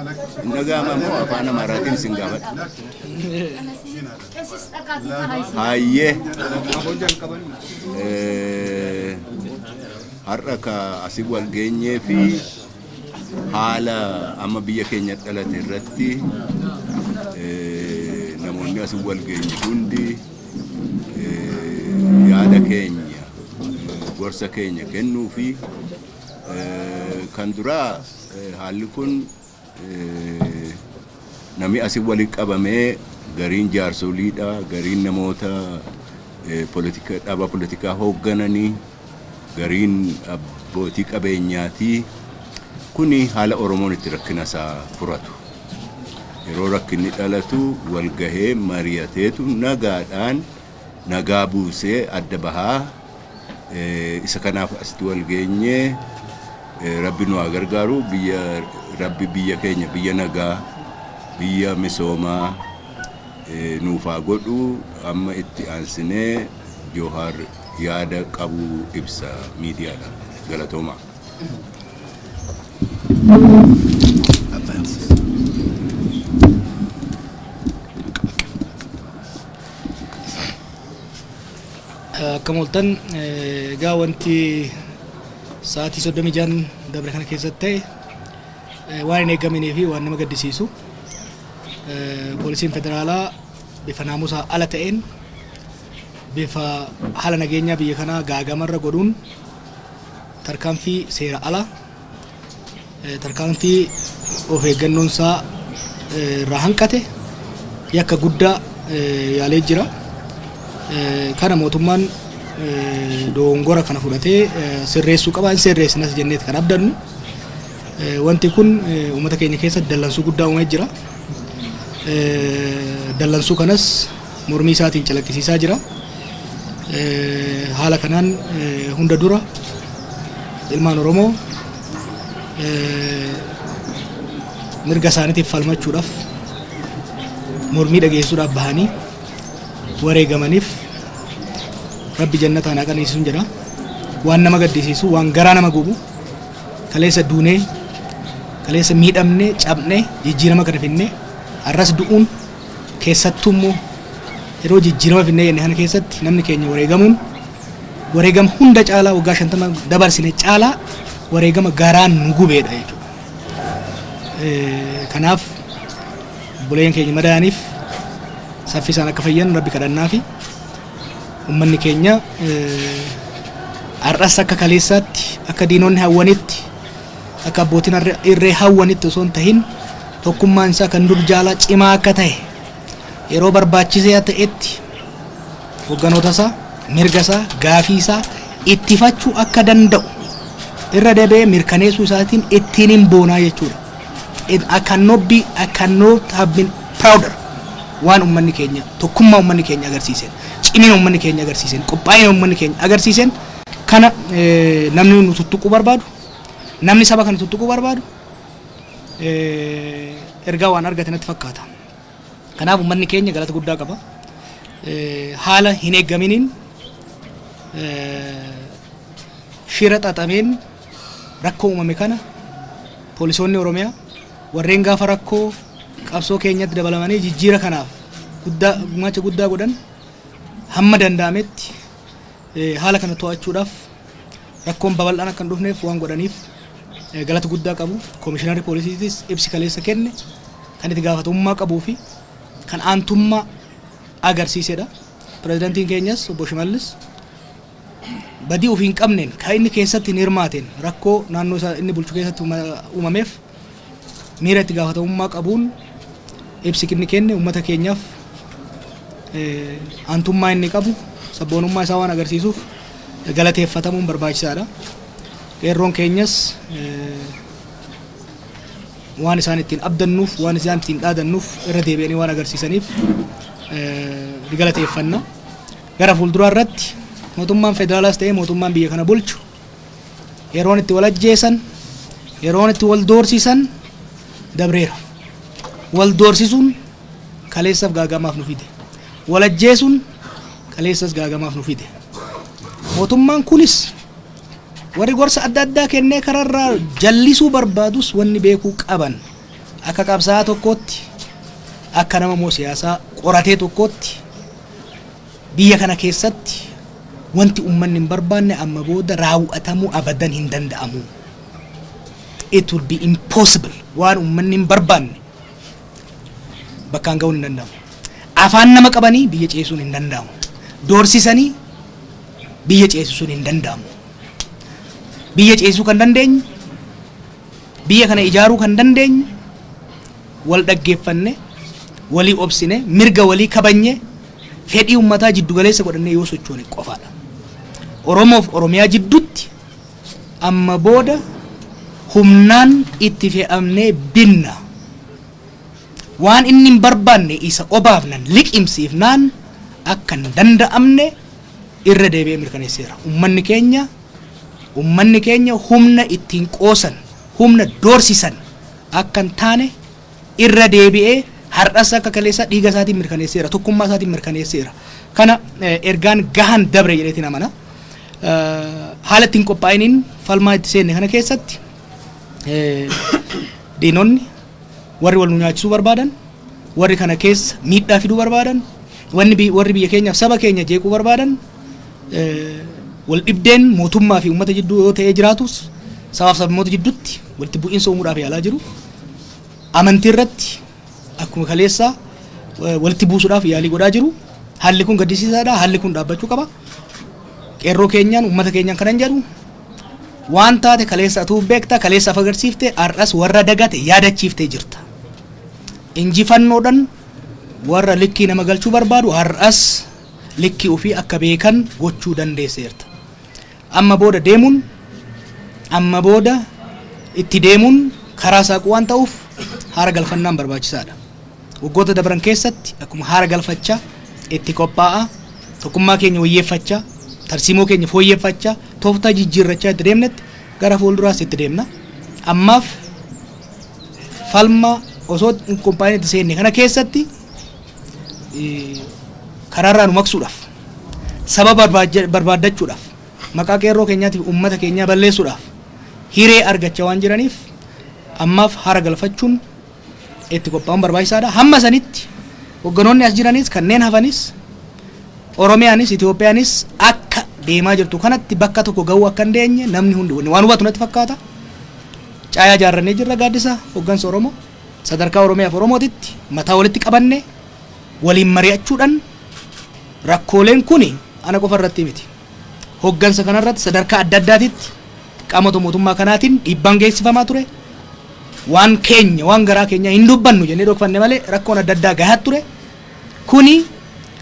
Hin dhaga'ama moo afaan Amaaraatiin isin gaafadha? Hayyee. Har'a ka asii wal geenyee fi haala amma biyya keenya dhalate irratti namoonni asii wal geenye hundi yaada keenya, gorsa keenya kennuu fi kan duraa haalli kun namni asii walitti qabamee gariin jaarsoliidha, gariin namoota politika dhaaba politikaa hooggananii, gariin abbootii qabeenyaati. Kuni haala Oromoon itti rakkina isaa furatu. Yeroo rakkinni dhalatu walgahee mari'ateetu nagaadhaan nagaa buusee adda bahaa. Isa kanaaf asitti wal geenyee Rabbi nu haa gargaaru. Biyya Rabbi biyya keenya biyya nagaa, biyya misoomaa nuuf haa godhu. Amma itti aansinee Joohaar yaada qabu ibsa miidiyaadha. Galatoomaa. Akkam ooltan. Egaa wanti sa'aatii 36 dabre kana keessatti ta'e waan hin eeggaminii fi waan nama gaddisiisu. Poolisiin federaalaa bifa naamusaa ala ta'een, bifa haala nageenyaa biyya kanaa gaagamarra godhuun, tarkaanfii seera alaa, tarkaanfii of eeggannoon isaa irraa hanqate, yakka guddaa yaalee jira. Kana mootummaan dogongora kana fudhatee sirreessuu qaba. Hin sirreessinas jenneet kan abdannu. Wanti kun uummata keenya keessatti dallansuu guddaa uumee jira. Dallansuu kanas mormii isaatiin calaqqisiisaa jira. Haala kanaan hunda dura ilmaan Oromoo mirga isaaniitiif falmachuudhaaf, mormii dhageessuudhaaf bahanii wareegamaniif Rabbi jannataan haa qananiisuun jedha. Waan nama gaddisiisu, waan garaa nama gubu, kaleessa duunee, kaleessa miidhamnee, cabnee, jijjiirama kana finnee har'as du'uun, keessattuu immoo yeroo jijjiirama finnee jenne kana keessatti namni keenya wareegamuun, wareegama hunda caalaa, waggaa 50 dabarsine caalaa wareegama garaan nu gubeedha jechuudha. Kanaaf obboleeyyan keenya madaa'aniif saffisaan akka fayyan Rabbi kadhannaa fi uummanni keenya har'as akka kaleessaatti, akka diinonni hawwanitti, akka abbootiin irree hawwanitti osoo hin tahin, tokkummaan isaa kan dur jaalaa cimaa akka ta'e, yeroo barbaachisaa ta'etti hogganoota isaa, mirga isaa, gaafii isaa ittifachuu akka danda'u irra deebi'ee mirkaneessuu isaatiin ittiin hin boonaa jechuudha. I cannot have been prouder waan uummanni keenya, tokkummaa uummanni keenya agarsiiseen, cimina uummanni keenya agarsiiseen, qophaa'ina uummanni keenya agarsiiseen. Kana namni nu tuttuquu barbaadu, namni saba kana tuttuquu barbaadu ergaa waan argate natti fakkaata. Kanaaf uummanni keenya galata guddaa qaba. Haala hin eeggaminiin, shira xaxameen rakkoo uumame kana poolisoonni Oromiyaa warreen gaafa rakkoo qabsoo keenyatti dabalamanii jijjiira kanaaf guddaa gumaacha guddaa godhan hamma danda'ametti haala kana to'achuudhaaf, rakkoon babal'aan akka hin dhufneef waan godhaniif galata guddaa qabu. Koomishinarri poolisiitis ibsi kaleessa kenne kan itti gaafatamummaa qabuu fi kan aantummaa agarsiisedha. Pirezidantiin keenyas obbo Shimallis badii ofii hin qabneen, kan inni keessatti hin hirmaateen, rakkoo naannoo isaa inni bulchu keessatti uumameef miira itti gaafatamummaa qabuun ibsi inni kenne uummata keenyaaf aantummaa inni qabu, sabboonummaa isaa waan agarsiisuuf galateeffatamuun barbaachisaadha. Qeerroon keenyas waan isaan ittiin abdannuuf, waan isaan ittiin dhaadannuuf irra deebi'anii waan agarsiisaniif ni galateeffanna. Gara fuulduraa irratti mootummaan federaalaas ta'ee mootummaan biyya kana bulchu yeroon itti wal ajjeesan, yeroon itti wal doorsisan dabreera. Wal doorsisuun kaleessaaf gaagamaaf nu fide. Wal ajjeesuun kaleessas gaagamaaf nu fide. Mootummaan kunis warri gorsa adda addaa kennee kararraa jallisuu barbaadus wanni beekuu qaban Akka qabsaa'aa tokkootti, akka nama moo siyaasaa qoratee tokkootti, biyya kana keessatti wanti uummanni hin barbaanne amma booda raawwatamuu abadan hin danda'amu. It will be impossible. Waan uummanni hin barbaanne bakkaan ga'uun hin danda'amu. Afaan nama qabanii biyya ceesisuun hin danda'amu. Doorsisanii biyya ceesisuun hin danda'amu. Biyya ceesisuu kan dandeenyu, biyya kana ijaaruu kan dandeenyu, wal dhaggeeffanne, walii obsine, mirga walii kabajne, fedhii uummataa jiddugaleessa godhannee yoo sochoone qofaadha. Oromoof Oromiyaa jidduutti amma booda humnaan itti fe'amnee binna. Waan inni hin barbaanne isa obaafnan liqimsiifnaan akka hin danda'amne irra deebi'ee mirkaneesseera. Uummanni keenya humna ittiin qoosan, humna doorsisan akka hin taane irra deebi'ee har'as akka kaleessa dhiiga isaatiin mirkaneesseera, tokkummaa isaatiin mirkaneesseera. Kana ergaan gahan dabre jedheetiin amana. Haala ittiin qophaa'iniin falmaa itti seenne kana keessatti diinonni, warri wal nu nyaachisuu barbaadan, warri kana keessa miidhaa fiduu barbaadan, wanni warri biyya keenyaaf saba keenya jeequu barbaadan, wal dhibdeen mootummaa fi uummata jidduu yoo ta'ee jiraatus sabaaf sablammoota jidduutti walitti bu'iinsa uumuudhaaf yaalaa jiru. Amantii irratti akkuma kaleessaa walitti buusuudhaaf yaalii godhaa jiru. Haalli kun gaddisiisaadha. Haalli kun dhaabbachuu qaba. Qeerroo keenyaan, uummata keenyaan kanan jedhu, waan taate kaleessa atuu beekta, kaleessa af agarsiifte, har'as warra dagate yaadachiiftee jirta. Injifannoodhaan warra likkii nama galchuu barbaadu har'as likkii ofii akka beekan gochuu dandeesseerta. Amma booda deemuun, amma booda itti deemuun karaa saaquu waan ta'uuf haara galfannaan barbaachisaadha. Waggoota dabran keessatti akkuma haara galfachaa itti qophaa'a, tokkummaa keenya wayyeeffachaa, tarsiimoo keenya fooyyeffachaa, tooftaa jijjiirrachaa itti deemnetti gara fuulduraas itti deemna. Ammaaf falma osoo hin qophaa'in itti seenne kana keessatti karaarraa nu maqsuudhaaf, saba barbaaddachuudhaaf, maqaa qeerroo keenyaatiif uummata keenyaa balleessuudhaaf hiree argachaa waan jiraniif ammaaf haara galfachuun itti qophaa'uun barbaachisaadha. Hamma sanitti hogganoonni as jiranis, kanneen hafanis, Oromiyaanis Itoophiyaanis akka deemaa jirtu kanatti bakka tokko ga'uu akka hin dandeenye namni hundi waan hubatu natti fakkaata. Caayaa ijaarrannee jirra. Gaaddisa hoggansa Oromoo sadarkaa Oromiyaaf Oromootitti mataa walitti qabanne waliin mari'achuudhaan rakkooleen kuni ana qofa irratti miti. Hoggansa kanarratti sadarkaa adda addaatitti qaamota mootummaa kanaatiin dhiibbaan geessifamaa ture. Waan keenya, waan garaa keenya hin dubbannu jennee dhokfanne malee rakkoon adda addaa gahaa ture. Kuni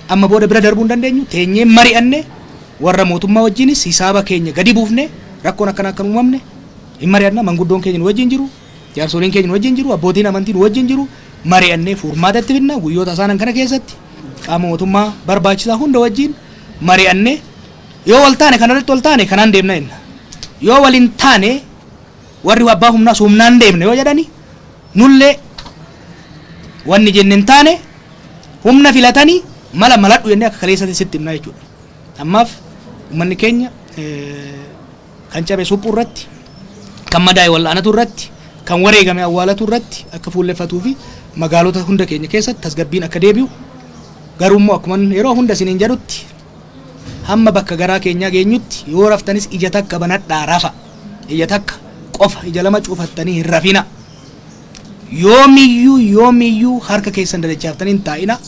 amma booda bira darbuu hin dandeenyu. Teenyee mari'anne, warra mootummaa wajjinis hisaaba keenya gadi buufne, rakkoon akkana akka hin uumamne hin mari'anna. Manguddoon keenya nu wajjin jiru, jaarsoliin keenya nu wajjin jiru, abbootiin amantii nu wajjin jiru. Mari'annee furmaata itti fidna. Guyyoota isaanan kana keessatti qaama mootummaa barbaachisaa hunda wajjin mari'annee, yoo wal taane kanarratti wal taane kanaan deemna jenna. Yoo wal hin taane, warri abbaa humnaas humnaan deemna yoo jedhani, nullee wanni jenne hin taane, humna filatanii mala maladhu jennee akka kaleessatti sitti himna jechuudha. Ammaaf uummanni keenya kan cabe suphuu irratti, kan madaa'e wal'aanatu irratti, kan wareegame awwaalatu irratti akka fuulleffatuu fi magaalota hunda keenya keessatti tasgabbiin akka deebi'u, garuu immoo akkuma yeroo hunda isiniin jedhutti, hamma bakka garaa keenyaa geenyutti yoo raftanis ija takka banadhaa rafa. Ija takka qofa, ija lama cufattanii hin rafina. Yoomiyyuu yoomiyyuu harka keessan dadachaaftanii hin taa'ina.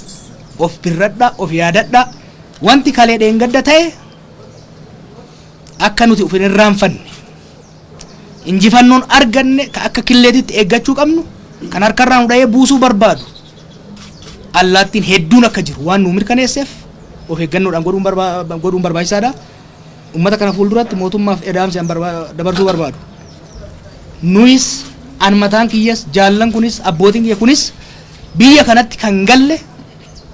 Of birradhaa, of yaadadhaa. Wanti kalee dheengadda ta'e akka nuti of hin irraanfanne, injifannoon arganne ka akka killeetitti eeggachuu qabnu, kan harkarraa nu dha'ee buusuu barbaadu allaattiin hedduun akka jiru waan nu mirkaneesseef of eeggannoodhaan godhuun barbaachisaadha. Uummata kana fuulduratti mootummaaf edaamsi an dabarsuu barbaadu. Nuyis, an mataan kiyyas, jaallan kunis, abbootiin kiyya kunis biyya kanatti kan galle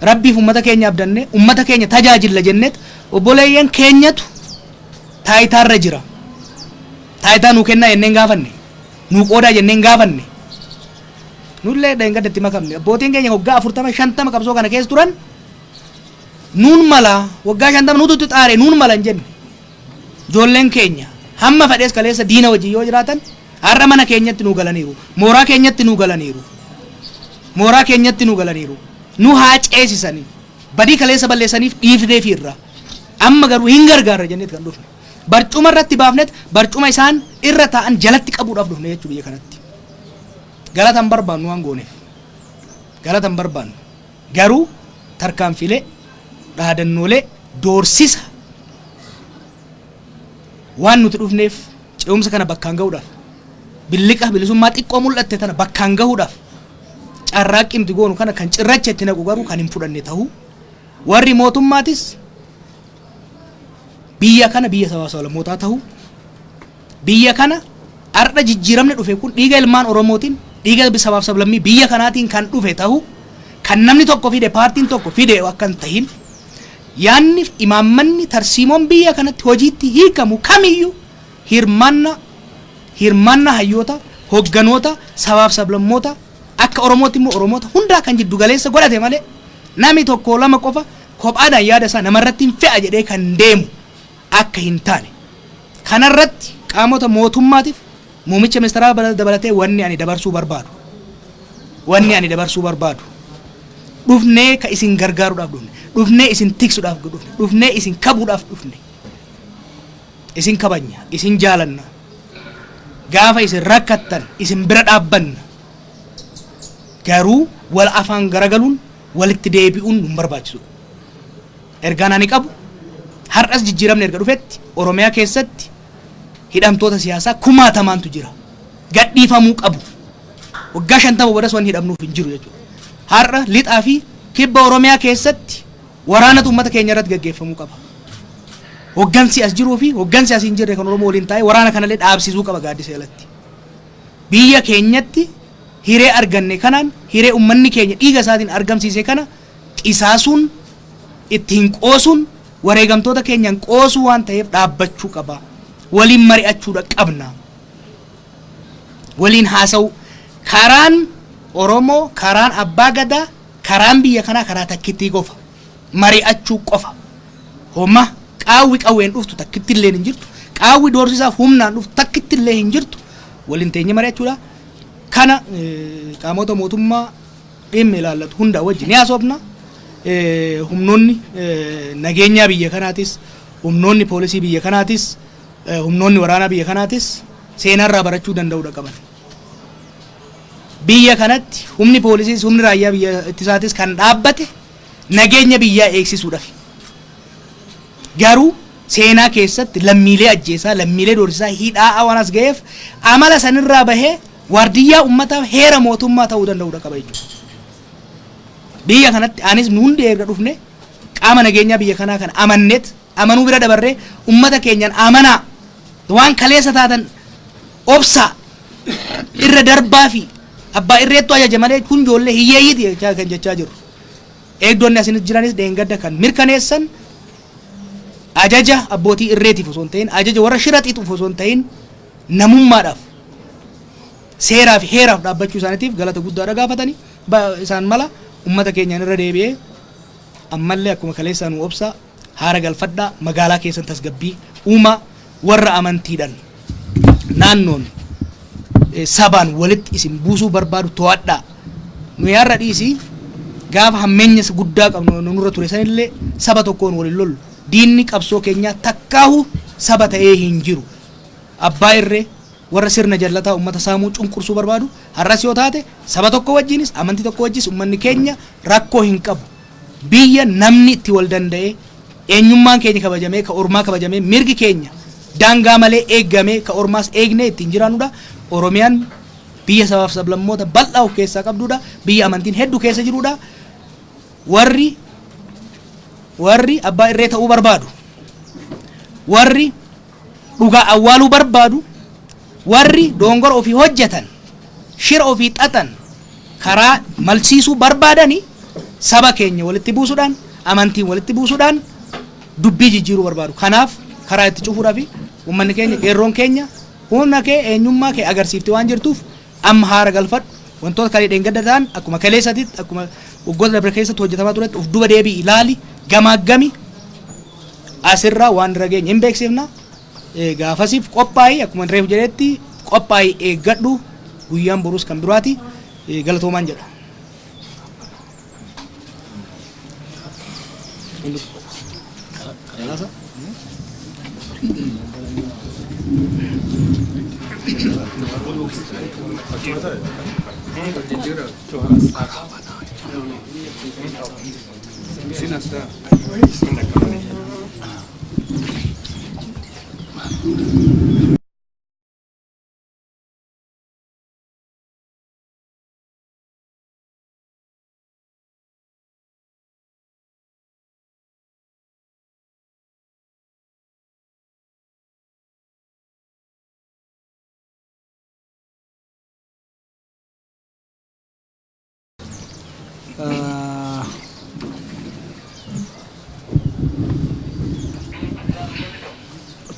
rabbiif uummata keenya abdanne, uummata keenya tajaajilla jenneet. Obboleeyyan keenyatu taayitaarra jira. Taayitaa nuu kennaa jenneen gaafanne. Nuu qoodaa jenneen gaafanne. Nullee dheengadda itti makamne. Abbootiin keenya waggaa 40, 50 qabsoo kana keessa turan, nuun mala, waggaa 50 nutu itti xaare, nuun mala hin jenne. Ijoolleen keenya hamma fedhees kaleessa diina wajjin yoo jiraatan har'a mana keenyatti nuu galaniiru. Mooraa keenyatti nuu galaniiru. Mooraa keenyatti nu galaniiru. Nu haa ceesisanii. Badii kaleessa balleessaniif dhiifneefi irra. Amma garuu hin gargaarra jenneet kan dhufne. Barcuma irratti baafnet barcuma isaan irra taa'an jalatti qabuudhaaf dhufne jechuu biyya kanatti. Galata hin barbaannu waan gooneef. Galata hin barbaannu. Garuu tarkaanfilee, dhaadannoolee, doorsisa waan nuti dhufneef ce'umsa kana bakkaan gahuudhaaf, billiqa bilisummaa xiqqoo mul'atte tana bakkaan gahuudhaaf carraaqqii nuti goonu kana kan cirracha itti naqu garuu kan hin fudhanne ta'uu, warri mootummaatis biyya kana biyya sabaa sablammootaa ta'uu, biyya kana har'a jijjiiramni dhufe kun dhiiga ilmaan Oromootiin, dhiiga sabaaf sablammii biyya kanaatiin kan dhufe ta'uu, kan namni tokko fide, paartiin tokko fide akka hin tahin, yaanni, imaammanni, tarsiimoon biyya kanatti hojiitti hiikamu kamiyyuu hirmaanna hayyoota, hogganoota sabaaf sablammoota, akka Oromootti immoo Oromoota hundaa kan jiddu galeessa godhate malee namni tokko lama qofa kophaadhaan yaada isaa namarratti hin fe'a jedhee kan deemu akka hin taane. Kanarratti qaamota mootummaatiif, muummicha ministeeraa dabalatee, wanni ani dabarsuu barbaadu, dhufnee ka isin gargaaruudhaaf dhufne, dhufnee isin tiksuudhaaf dhufne, dhufnee isin kabuudhaaf dhufne. Isin kabajna, isin jaalanna, gaafa isin rakkattan isin bira dhaabbanna. Garuu wal afaan garagaluun, walitti deebi'uun nun barbaachisu. Ergaan ani qabu, har'as jijjiiramni erga dhufetti Oromiyaa keessatti hidhamtoota siyaasaa kumaatamaantu jira, gadhiifamuu qabu. Waggaa 50 boodas wanni hidhamnuuf hin jiru jechuudha. Har'a lixaa fi kibba Oromiyaa keessatti waraanatu uummata keenya irratti gaggeeffamuu qaba. Hoggansi as jiruu fi hoggansi as hin jirre kan Oromoo waliin taa'ee waraana kanallee dhaabsisuu qaba gaaddisa jalatti. Biyya keenyatti hiree arganne kanaan, hiree uummanni keenya dhiiga isaatiin argamsiise kana qisaasuun, ittiin qoosuun, wareegamtoota keenyaan qoosuu waan ta'eef dhaabbachuu qaba. Waliin mari'achuudha qabna. Waliin haasa'u. Karaan Oromoo, karaan Abbaa Gadaa, karaan biyya kanaa karaa takkittii qofa. Mari'achuu qofa. Homa qaawwi qawween dhuftu takkitti illee hin jirtu. Qaawwi doorsisaaf humnaan dhuftu takkitti illee hin jirtu. Waliin teenye mari'achuudha. Kana qaamota mootummaa dhimmi ilaallatu hunda wajjin ni haasofna. Humnoonni nageenyaa biyya kanaatis, humnoonni poolisii biyya kanaatis, humnoonni waraanaa biyya kanaatis seenarraa barachuu danda'uudha qaban. Biyya kanatti humni poolisiis, humni raayyaa biyya ittisaatis kan dhaabbate nageenya biyyaa eegsisuudhaaf. Garuu seenaa keessatti lammiilee ajjeesaa, lammiilee doorsisaa, hidhaa waan as ga'eef amala sanirraa bahee waardiyyaa uummataaf heera mootummaa ta'uu danda'uudha qaba jechuudha. Biyya kanatti anis nu hundi erga dhufne qaama nageenyaa biyya kanaa kana amanneet, amanuu bira dabarree uummata keenyaan amanaa, waan kaleessa taatan obsaa irra darbaa fi abbaa irreettu ajaja malee kun ijoollee hiyyeeyyiiti jechaa kan jechaa jiru. Eegdonni asinis jiranis dheengadda kan mirkaneessan ajaja abbootii irreetiif osoo hin ta'in, ajaja warra shira xixuuf osoo hin ta'in, namummaadhaaf, seeraa fi heeraaf dhaabbachuu isaaniitiif galata guddaadha gaafatanii isaan mala. Ummata keenyaan irra deebi'ee ammallee akkuma kaleessaa nu obsaa, haara galfadhaa, magaalaa keessan tasgabbii uumaa. Warra amantiidhaan, naannoon, sabaan walitti isin buusuu barbaadu to'adhaa. Nu har'a dhiisii, gaafa hammeenya guddaa qabnu nurra ture sanillee saba tokkoon waliin lollu. Diinni qabsoo keenyaa takkaahu saba ta'ee hin jiru. Abbaa irree, warra sirna jallataa ummata saamuu, cunqursuu barbaadu. Har'as yoo taate saba tokko wajjinis, amantii tokko wajjis ummanni keenya rakkoo hin qabu. Biyya namni itti wal danda'ee, eenyummaan keenya kabajamee, ka ormaa kabajamee, mirgi keenya daangaa malee eeggamee, ka ormaas eegnee ittiin jiraannudha. Oromiyaan biyya sabaaf sablammoota bal'aa of keessaa qabdudha, biyya amantiin hedduu keessa jirudha. Warri abbaa irree ta'uu barbaadu, warri dhugaa awwaaluu barbaadu, warri dongora ofii hojjetan, shira ofii xaxan karaa malsiisuu barbaadani, saba keenya walitti buusuudhaan, amantiin walitti buusuudhaan dubbii jijjiiruu barbaadu. Kanaaf karaa itti cufuudhaaf uummanni keenya, qeerroon keenya humna kee, eenyummaa kee agarsiifte waan jirtuuf amma haara galfadhu. Wantoota kalee dheengadda ta'an akkuma kaleessatitti, akkuma waggoota dabre keessatti hojjetamaa turetti of duba deebii ilaali, gamaaggami. Asirraa waan irra geenye hin beeksifna. Gaafasiif qophaa'i, akkuma reefu jedhetti qophaa'i, eeggadhu. Guyyaan borus kan biraati. Galatoomaan jedha.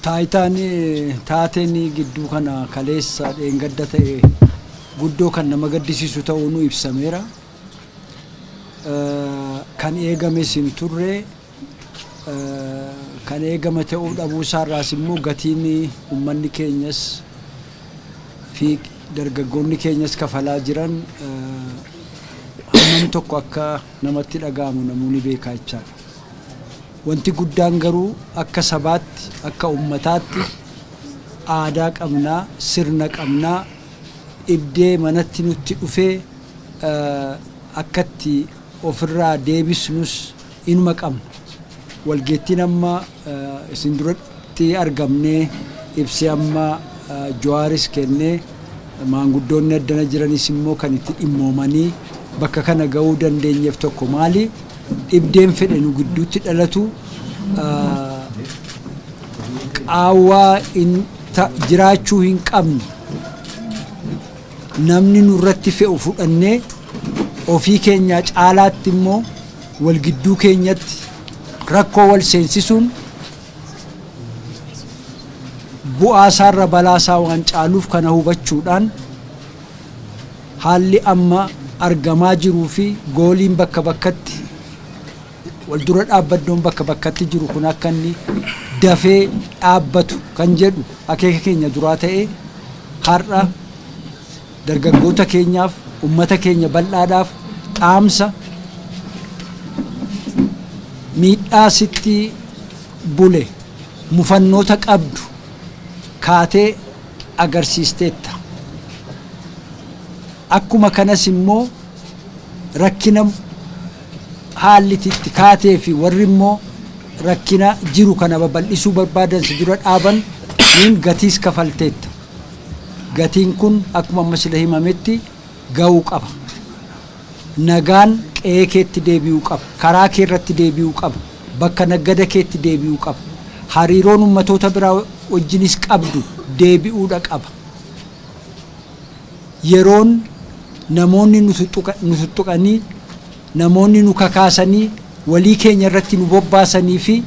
Taayitaan taateen gidduu kana kaleessa dheengadda ta'e guddoo kan nama gaddisiisu ta'uu nu ibsameera. Kan eegames hin turre, kan eegame ta'uu dhabuu isaarraas immoo gatiin uummanni keenyas fi dargaggoonni keenyas kafalaa jiran hammam tokko akka namatti dhaga'amu namoonni beekaa jechaadha. Wanti guddaan garuu akka sabaatti, akka ummataatti aadaa qabnaa, sirna qabnaa, ibdee manatti nutti dhufee akkatti ofirraa deebisnus inuma qabna. Walgeettiin amma isin duratti argamnee ibsi amma Jawaaris kennee maanguddoonni addana jiranis immoo kan itti dhimmoomanii bakka kana ga'uu dandeenyeef tokko maali? Dhibdeen fedhe nu gidduutti dhalatu qaawwaa jiraachuu hin qabne namni nurratti fe'u fudhannee ofii keenyaa caalaatti immoo wal gidduu keenyatti rakkoo wal seensisuun bu'aa isaarra balaa isaa waan caaluuf kana hubachuudhaan haalli amma argamaa jiruu fi gooliin bakka bakkatti wal dura dhaabbaddoon bakka bakkatti jiru kun akka inni dafee dhaabbatu kan jedhu akeeka keenya duraa ta'e har'a dargaggoota keenyaaf ummata keenya bal'aadhaaf dhaamsa miidhaa sitti bule mufannoota qabdu kaatee agarsiisteetta. Akkuma kanas immoo rakkina haalli itti kaatee fi warri immoo rakkina jiru kana babal'isuu barbaadan si dura dhaaban niin gatiis kafalteetta. Gatiin kun akkuma amma sila himametti ga'uu qaba. Nagaan qe'ee keetti deebi'uu qaba. Karaa kee irratti deebi'uu qaba. Bakka naggada keetti deebi'uu qaba. Hariiroon ummatoota biraa wajjinis qabdu deebi'uudha qaba. Yeroon namoonni nu tuttuqanii, namoonni nu kakaasanii, walii keenya irratti nu bobbaasanii fi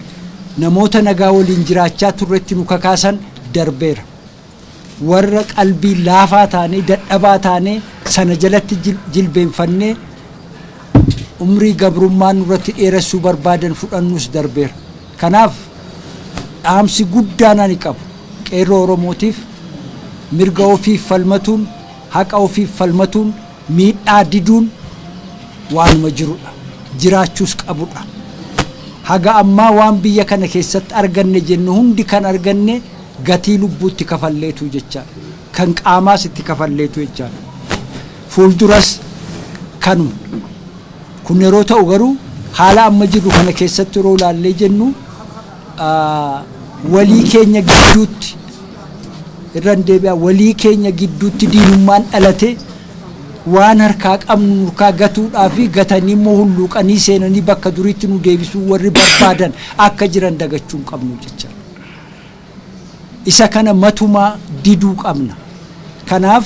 namoota nagaa waliin jiraachaa turretti nu kakaasan darbeera. Warra qalbii laafaa taanee, dadhabaa taanee, sana jalatti jilbeenfannee umrii gabrummaa nurratti dheeressuu barbaadan fudhannus darbeera. Kanaaf dhaamsi guddaan ani qabu qeerroo Oromootiif mirga ofiif falmatuun, haqa ofiif falmatuun, miidhaa diduun waanuma jirudha. Jiraachuus qabudha. Haga ammaa waan biyya kana keessatti arganne jennu hundi kan arganne gatii lubbuutti kafalleetu jechaadha. Kan qaamaas itti kafalleetu jechaadha. Fuulduras kanuma. Kun yeroo ta'u garuu haala amma jirru kana keessatti yeroo ilaallee jennu walii keenya gidduutti irran deebi'a, walii keenya gidduutti diinummaan dhalate waan harkaa qabnu nurkaa gatuudhaa fi gatanii immoo hulluuqanii seenanii bakka duriitti nu deebisuu warri barbaadan akka jiran dagachuu hin qabnu jecha. Isa kana matumaa diduu qabna. Kanaaf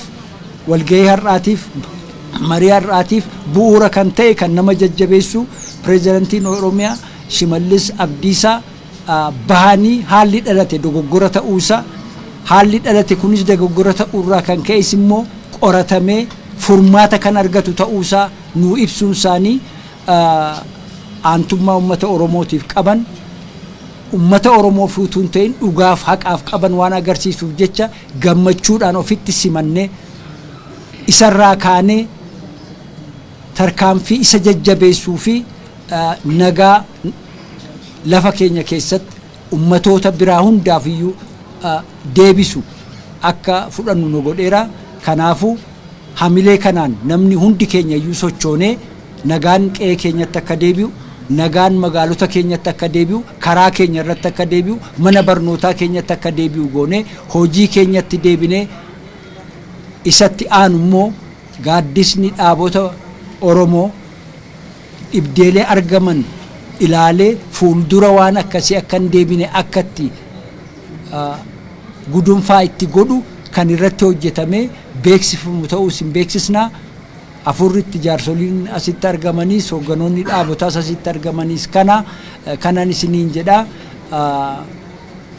walgahii har'aatiif, marii har'aatiif bu'uura kan ta'e kan nama jajjabeessu pireezidantiin Oromiyaa Shimallis Abdiisaa bahanii haalli dhalate dogoggora ta'uusaa, haalli dhalate kunis dogoggora ta'uurraa kan ka'es immoo qoratamee furmaata kan argatu ta'uusaa nuu ibsuun isaanii aantummaa uummata Oromootiif qaban, uummata Oromoo utuu hin ta'in dhugaaf haqaaf qaban waan agarsiisuuf jecha gammachuudhaan ofitti simannee isarraa kaanee tarkaanfii isa jajjabeessuu fi nagaa lafa keenya keessatti ummatoota biraa hundaaf iyyuu deebisu akka fudhannu nu godheera. Kanaafuu hamilee kanaan namni hundi keenya iyyuu sochoonee nagaan qe'ee keenyatti akka deebi'u, nagaan magaalota keenyatti akka deebi'u, karaa keenya irratti akka deebi'u, mana barnootaa keenyatti akka deebi'u goonee hojii keenyatti deebinee, isatti aanu immoo gaaddisni dhaabota Oromoo dhibdeelee argaman ilaalee fuuldura waan akkasii akka hin deebine akkatti gudunfaa itti godhu kan irratti hojjetamee beeksifamu ta'uus hin beeksisnaa. Afurritti jaarsoliin asitti argamaniis, hoogganoonni dhaabotaas asitti argamaniis kana kanan isiniin jedha.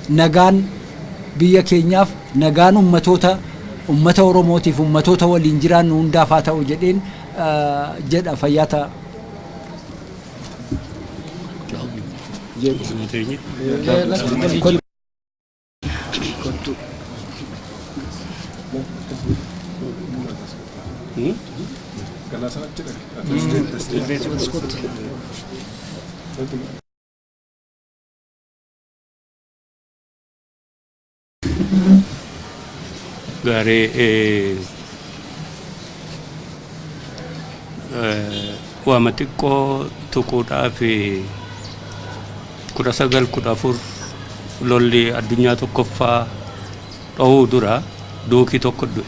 Nagaan biyya keenyaaf, nagaan ummatoota, ummata Oromootiif, ummatoota waliin jiraannu hundaaf haa ta'u jedheen jedha. Fayyaa ta'a. Gaarii, waama xiqqoo tuquudhaaf, 1914 lolli addunyaa tokkoffaa dhohuu dura duukii tokko du'e.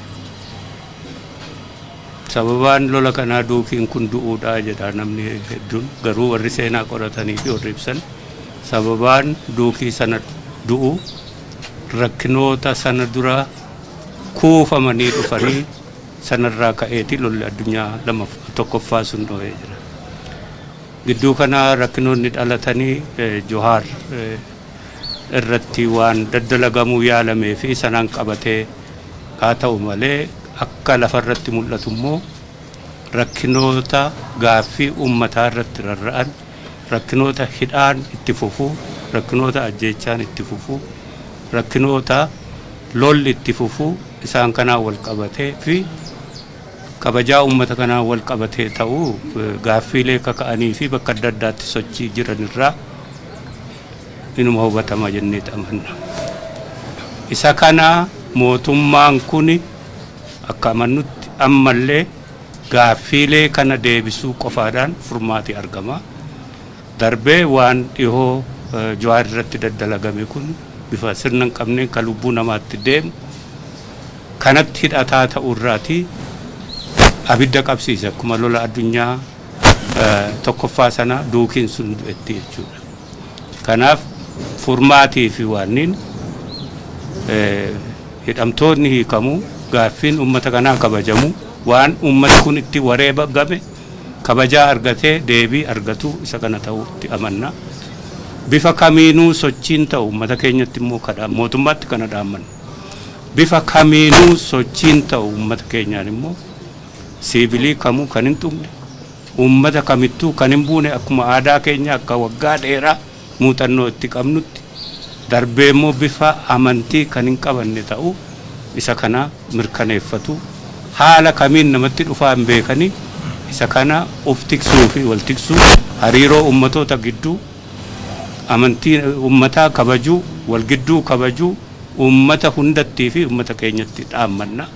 Sababaan lola kanaa duukiin kun du'uudha jedha namni hedduun, garuu warri seenaa qoratanii fi warri ibsan sababaan duukii sana du'u rakkinoota sana dura kuufamanii dhufanii sanarraa ka'eeti lolli addunyaa lama tokkoffaa sun dhohee jira. Gidduu kana rakkinoonni dhalatanii Johaar irratti waan daddalagamuu yaalamee fi sanaan qabatee haa ta'u malee, akka lafarratti mul'atu immoo rakkinoota gaaffii uummataa irratti rarra'an, rakkinoota hidhaan itti fufuu, rakkinoota ajjeechaan itti fufuu, rakkinoota lolli itti fufuu, isaan kanaan wal qabatee fi kabajaa uummata kanaan wal qabatee ta'uu gaaffiilee kaka'anii fi bakka adda addaatti sochii jiran irraa inuma hubatama jennee amanna. Isa kana mootummaan kun akka amannutti ammallee gaaffiilee kana deebisuu qofaadhaan furmaati argama. Darbee waan dhihoo Jawaar irratti daddalagame kun bifa sirna hin qabneen kan lubbuu namaatti deemu kanatti hidhataa ta'uu irraati abidda qabsiise, akkuma lola addunyaa tokkoffaa sana duukiin sun du'etti jechuudha. Kanaaf furmaatii fi waanniin hidhamtoonni hiikamuu, gaaffiin uummata kanaa kabajamu, waan uummati kun itti wareegame kabajaa argatee deebii argatu isa kana ta'uutti amanna. Bifa kamiinuu sochiin ta'u uummata keenyatti immoo kadha mootummaatti kana dhaammanna. Bifa kamiinuu sochiin ta'u uummata keenyaan immoo siivilii kamuu kan hin tuqne, uummata kamittuu kan hin buune, akkuma aadaa keenya akka waggaa dheeraa muuxannoo itti qabnutti, darbee immoo bifa amantii kan hin qabanne ta'uu isa kana mirkaneeffatu. Haala kamiin namatti dhufaa hin beekanii, isa kana uf tiksuu fi wal tiksuu, hariiroo uummatoota gidduu, amantii uummataa kabajuu, wal gidduu kabajuu uummata hundattii fi uummata keenyatti dhaammanna.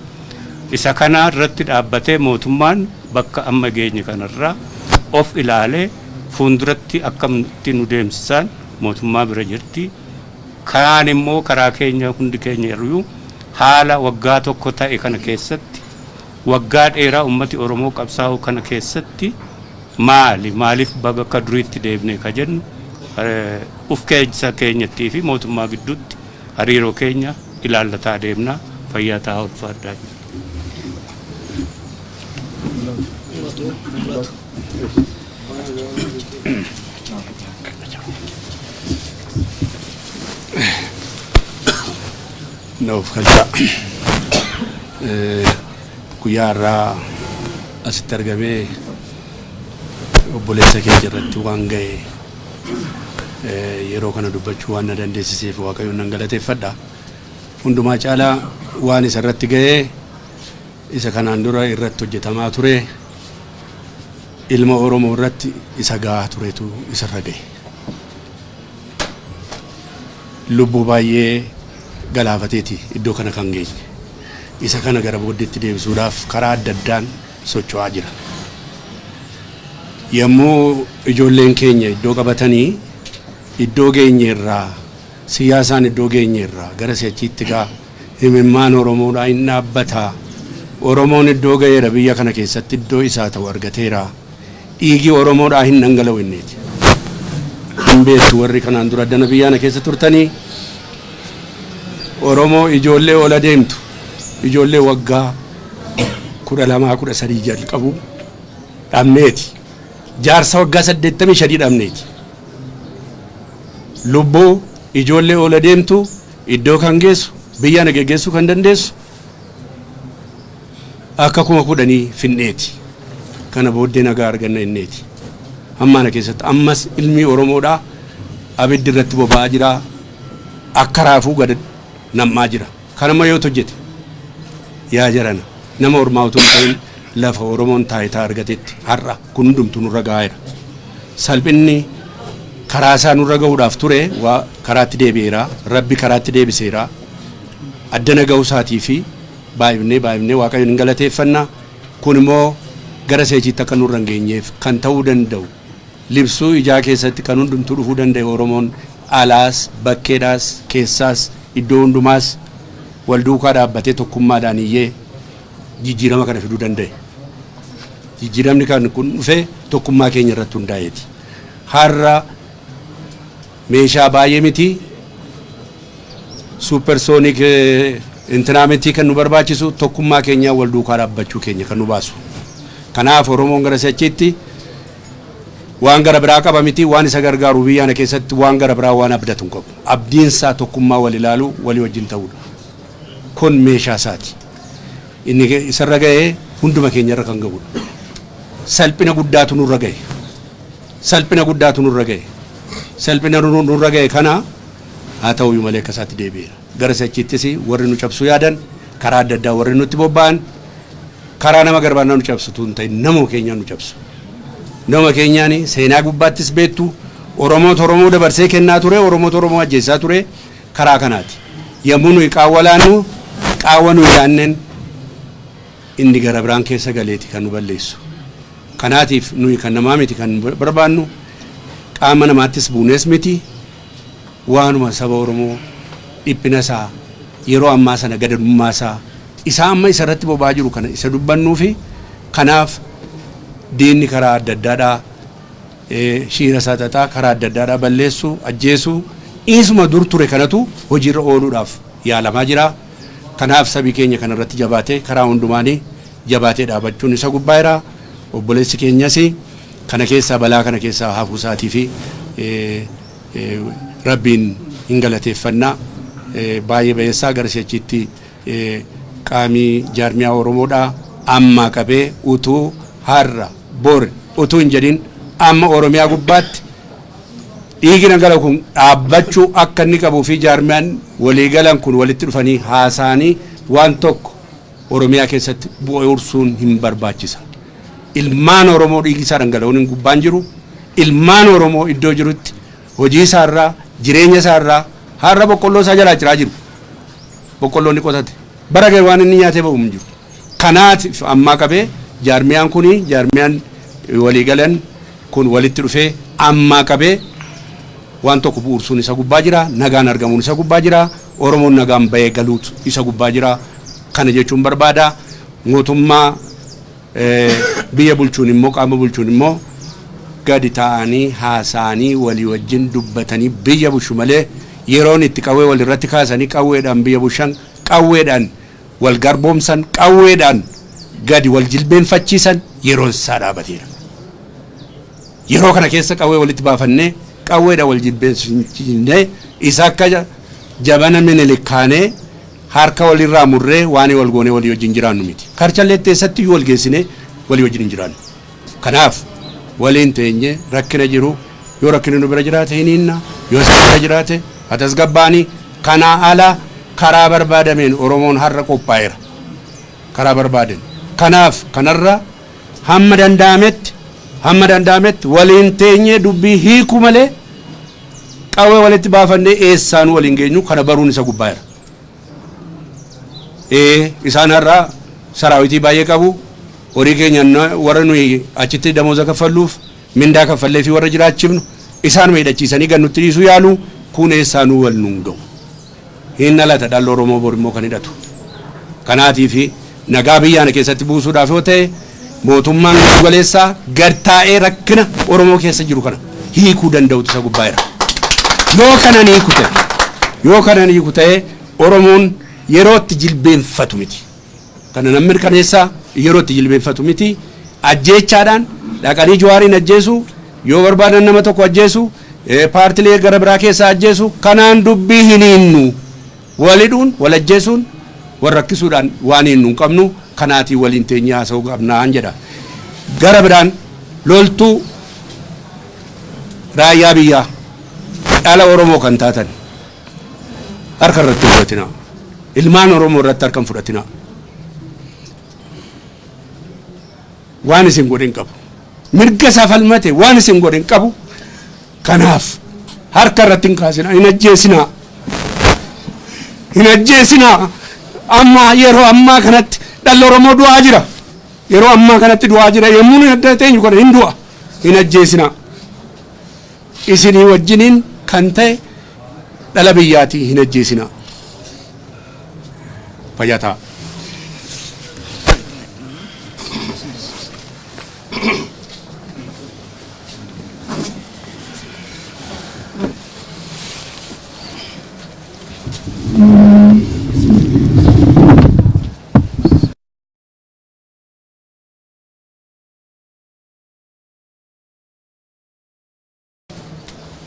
Isa kana irratti dhaabbatee mootummaan bakka amma geenye kanarraa of ilaalee fuulduratti akkamitti nu deemsisaan mootummaa bira jirti. Karaan immoo karaa keenya hundi keenya iyyuu haala waggaa tokko ta'e kana keessatti, waggaa dheeraa uummati Oromoo qabsaa'u kana keessatti, maali maaliif bakka duriitti deebine ka jennu uf keessa keenyattii fi mootummaa gidduutti hariiroo keenya ilaallataa deemna. Fayyaa ta'aa, ulfaadhaa. Na of galcha. Guyyaa har'aa asitti argamee obboleessa keenya irratti waan ga'e yeroo kana dubbachuu waan na dandeessiseef Waaqayyoon nan galateeffadha. Hundumaa caalaa waan isa irratti ga'ee isa kanaan dura irratti hojjetamaa ture, ilma Oromoo irratti isa gahaa turetu isarra ga'e. Lubbuu baay'ee galaafateeti iddoo kana kan geenye. Isa kana gara booddeetti deebisuudhaaf karaa adda addaan socho'aa jira. Yommuu ijoolleen keenya iddoo qabatanii iddoo geenye irraa, siyaasaan iddoo geenye irraa gara si'achiitti gaa himimmaan Oromoodhaa hin dhaabbataa. Oromoon iddoo ga'eera, biyya kana keessatti iddoo isaa ta'u argateera. Dhiigi Oromoodhaa hin dhangala'u inneeti. Hin beektu warri kanaan dura dana biyyaana keessa turtanii, Oromoo ijoollee ola deemtu, ijoollee waggaa 12, 13 jalqabu dhabneeti. Jaarsa waggaa 85 dhabneeti. Lubbuu ijoollee ola deemtu iddoo kan geessu, biyya na geggeessuu kan dandeessu akka 10,000 finneeti. Kana booddee nagaa arganna inneeti. Hammaana keessatti ammas ilmi Oromoodhaa abiddi irratti boba'aa jira. Akka raafuu gad nam'aa jira. Kanamma yoo hojjete yaa jarana, nama ormaa utuu hin ta'in lafa Oromoon taayitaa argatetti har'a kun hundumtuu nurra gaa'eera. Salphinni karaa isaa nurra ga'uudhaaf ture waa karaatti deebi'eera. Rabbi karaatti deebiseera. Addana ga'uu isaatii fi baay'ifnee baay'ifnee Waaqayyoon hin galateeffanna. Kun immoo gara seechiitti akka nurra hin geenyeef kan ta'uu danda'u, libsuu ijaa keessatti kan hundumtuu dhufuu danda'e, Oromoon alaas bakkeedhaas keessaas iddoo hundumaas wal duukaa dhaabbatee tokkummaadhaan iyyee jijjiirama kana fiduu danda'e. Jijjiiramni kan kun dhufe tokkummaa keenya irratti hundaa'eeti. Har'a meeshaa baay'ee miti, supersonic intinaa miti, kan nu barbaachisu tokkummaa keenya wal duukaa dhaabbachuu keenya kan nu baasu. Kanaaf Oromoon gara si'achiitti waan gara biraa qaba miti, waan isa gargaaru biyyaana keessatti waan gara biraa waan abdatu hin qabu. Abdiinsaa tokkummaa wal ilaaluu, walii wajjin ta'uudha. Kun meeshaa isaati. Inni isarra ga'ee hunduma keenyarra kan ga'udha. Salphina guddaatu nurra ga'e. Salphina guddaatu nurra ga'e. Salphina nurra ga'e kana haa ta'uyyuu malee akka isaatti deebi'eera. Gara si'achiittis warri nu cabsuu yaadan, karaa adda addaa warri nutti bobba'an, karaa nama garbaannaa nu cabsutu hin ta'in, nama keenyaan nu cabsu. Nama keenyaan seenaa gubbaattis beektu, Oromoota Oromoo dabarsee kennaa ture, Oromoota Oromoo ajjeessaa ture karaa kanaati. Yommuu nuyi qaawwa laannu, qaawwa nuyi laanneen inni gara biraan keessa galeeti kan nu balleessu. Kanaatiif nuyi kan namaa miti kan barbaannu, qaama namaattis buunees miti, waanuma saba Oromoo dhiphina isaa yeroo ammaa sana, gadadummaa isaa isaa amma isa irratti boba'aa jiru kana isa dubbannuu fi kanaaf diinni karaa adda addaadhaa shiira isaa xaxaa, karaa adda addaadhaa balleessuu, ajjeesuu, dhiisuma dur ture kanatu hojiirra ooluudhaaf yaalamaa jira. Kanaaf sabi keenya kana irratti jabaatee, karaa hundumaanii jabaatee dhaabachuun isa gubbaa jira. Obboleessi keenyas kana keessaa, balaa kana keessaa hafuu isaatii fi Rabbiin hin galateeffannaa. Baay'ee bayeessaa gara si'achiitti qaamii jaarmiyaa Oromoodhaa ammaa qabee, utuu har'a bor utuu hin jedhin, amma Oromiyaa gubbaatti dhiigi dhangala'u kun dhaabbachuu akka inni qabuu fi jaarmiyaan waliigalan kun walitti dhufanii haasa'anii waan tokko Oromiyaa keessatti bu'uursuun hin barbaachisa. Ilmaan Oromoo dhiigi isaa dhangala'uun hin gubbaan jiru. Ilmaan Oromoo iddoo jirutti hojii isaarraa, jireenya isaarraa, har'a boqqolloo isaa jalaa ciraa jiru. Boqqolloo inni qotate. Bara ga'e waan inni nyaatee ba'u hin jiru. Kanaaf ammaa qabee jaarmiyaan kuni, jaarmiyaan waliigalan kun walitti dhufee ammaa qabee waan tokko bu'uursuun isa gubbaa jira. Nagaan argamuun isa gubbaa jira. Oromoon nagaan bahee galuutu isa gubbaa jira. Kana jechuun barbaada. Mootummaa biyya bulchuun immoo, qaama bulchuun immoo gadi taa'anii haasa'anii walii wajjin dubbatanii biyya bulchu malee, yeroon itti qawwee wal irratti kaasanii qawweedhaan biyya bulchan, qawweedhaan wal garboomsan, qawweedhaan gadi wal jilbeenfachiisan yeroon isaa dhaabateera. Yeroo kana keessa qawwee walitti baafannee, qawweedhaan wal jilbeenfachiisnee, isa akka jabana Minilik kaanee harka walirraa murree waan wal goonee walii wajjin jiraannu miti. Karchalleetti eessatti iyyuu wal geessinee walii wajjin hin jiraannu. Kanaaf waliin teenye rakkina jiru, yoo rakkinni nu bira jiraate hin hiinna, yoo isa bira jiraate haa tasgabbaanii. Kanaa ala karaa barbaadameen Oromoon har'a qophaa'eera. Karaa barbaaden. Kanaaf kanarra hamma danda'ametti waliin teenyee dubbii hiikuu malee Qawwee walitti baafannee eessaan waliin geenyu kana baruun isa gubbaa jira. Isaan har'a saraawitii baay'ee qabu. Horii keenya warra nuyi achitti damooza kaffalluuf mindaa kaffallee fi warra jiraachifnu isaan hidhachiisanii gad nutti dhiisuu yaalu kun eessaanuu wal nuun ga'u. Hin dhalata dhalli Oromoo bor immoo kan hidhatu. Kanaatii fi nagaa biyyaana keessatti buusuudhaaf yoo ta'e mootummaan galeessaa gad taa'ee rakkina Oromoo keessa jiru kana hiikuu danda'utu isa gubbaa jira. Yoo kanan hiiku ta'e Oromoon yeroo itti jilbeenfatu miti. Kana namni mirkaneessaa yeroo itti jilbeenfatu miti. Ajjeechaadhaan dhaqanii Jawaariin ajjeesu, yoo barbaadan nama tokko ajjeesu, paartilee gara biraa keessaa ajjeesu, kanaan dubbii hin hiinnu. Walidhuun, wal ajjeesuun, wal rakkisuudhaan waan hiinnu hin qabnu. Kanaatii waliin teenyee haasa'uu qabnaan jedha. Gara biraan loltuu raayyaa biyyaa dhala Oromoo kan taatan harka irratti fudhatinaa. Ilmaan Oromoo irratti harka hin fudhatinaa. Waan isin godhin qabu. Mirga isaa falmate waan isin godhin qabu. Kanaaf harka irratti hin kaasinaa, hin ajjeesinaa. Hin ajjeesinaa. Amma yeroo ammaa kanatti dhalli Oromoo du'aa jira. Yeroo ammaa kanatti du'aa jira. Yommuu nuyi adda teenyu kana hin du'a. Hin ajjeesinaa. Isinii wajjiniin kan ta'e dhala biyyaatii hin ajjeesinaa. Fayyaa ta'a.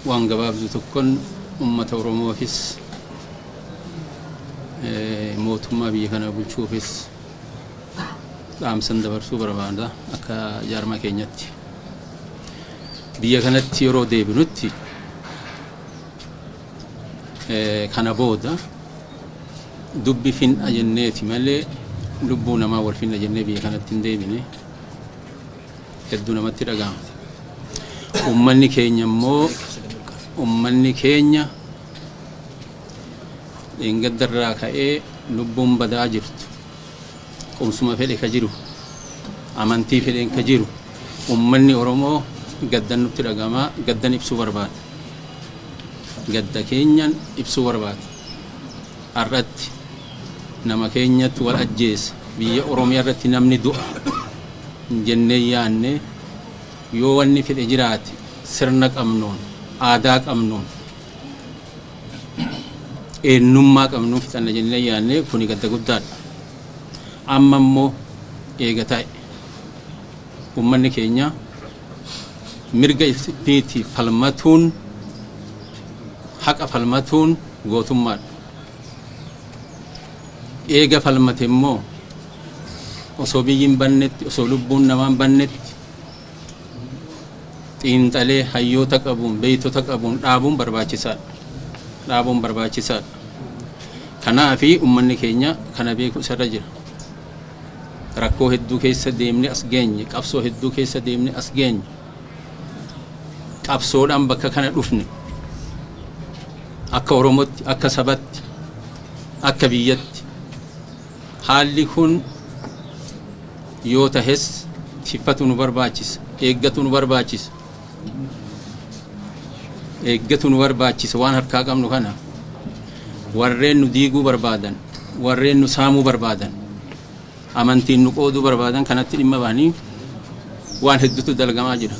Waan gabaabduu tokkoon uummata Oromoofis mootummaa biyya kana bulchuufis dhaamsan dabarsuu barbaada akka jaarmaa keenyatti. Biyya kanatti yeroo deebinutti kana booda dubbi fin'a jenneeti malee lubbuu namaa wal fin'a jennee biyya kanatti hin deebine hedduu namatti dhaga'ama. Uummanni keenya immoo, uummanni keenya dheengaddarraa ka'ee lubbuun badaa jirtu, qomsuma fedhe ka jiru, amantii fedheen ka jiru, uummanni Oromoo gaddan nutti dhaga'amaa, gaddan ibsuu barbaada. Gadda keenyan ibsuu barbaada. Har'atti nama keenyatti wal ajjeesa, biyya Oromiyaa irratti namni du'a jennee yaanne. Yoo wanni fedhe jiraate sirna qabnuun, aadaa qabnuun, eenyummaa qabnuun fixanna jennee yaanne. Kuni gadda guddaadha. Amma immoo eega ta'e uummanni keenya mirga ifiitii falmatuun, haqa falmatuun gootummaadha. Eega falmate immoo osoo biyyi hin bannetti, osoo lubbuun namaa hin bannetti, xiinxalee hayyoota qabuun, beeytota qabuun dhaabuun barbaachisaadha. Dhaabuun barbaachisaadha. Kanaafi uummanni keenya kana beeku isarra jira. Rakkoo hedduu keessa deemne as geenye, qabsoo hedduu keessa deemne as geenye. Qabsoodhaan bakka kana dhufne. Akka Oromootti, akka sabatti, akka biyyatti. Haalli kun yoo tahes tiffatu nu barbaachisa, eeggatu nu barbaachisa. Eeggatu nu barbaachisa waan harkaa qabnu kana. Warreen nu diiguu barbaadan, warreen nu saamuu barbaadan, amantiin nu qooduu barbaadan kanatti dhimma bahanii waan hedduutu dalagamaa jira.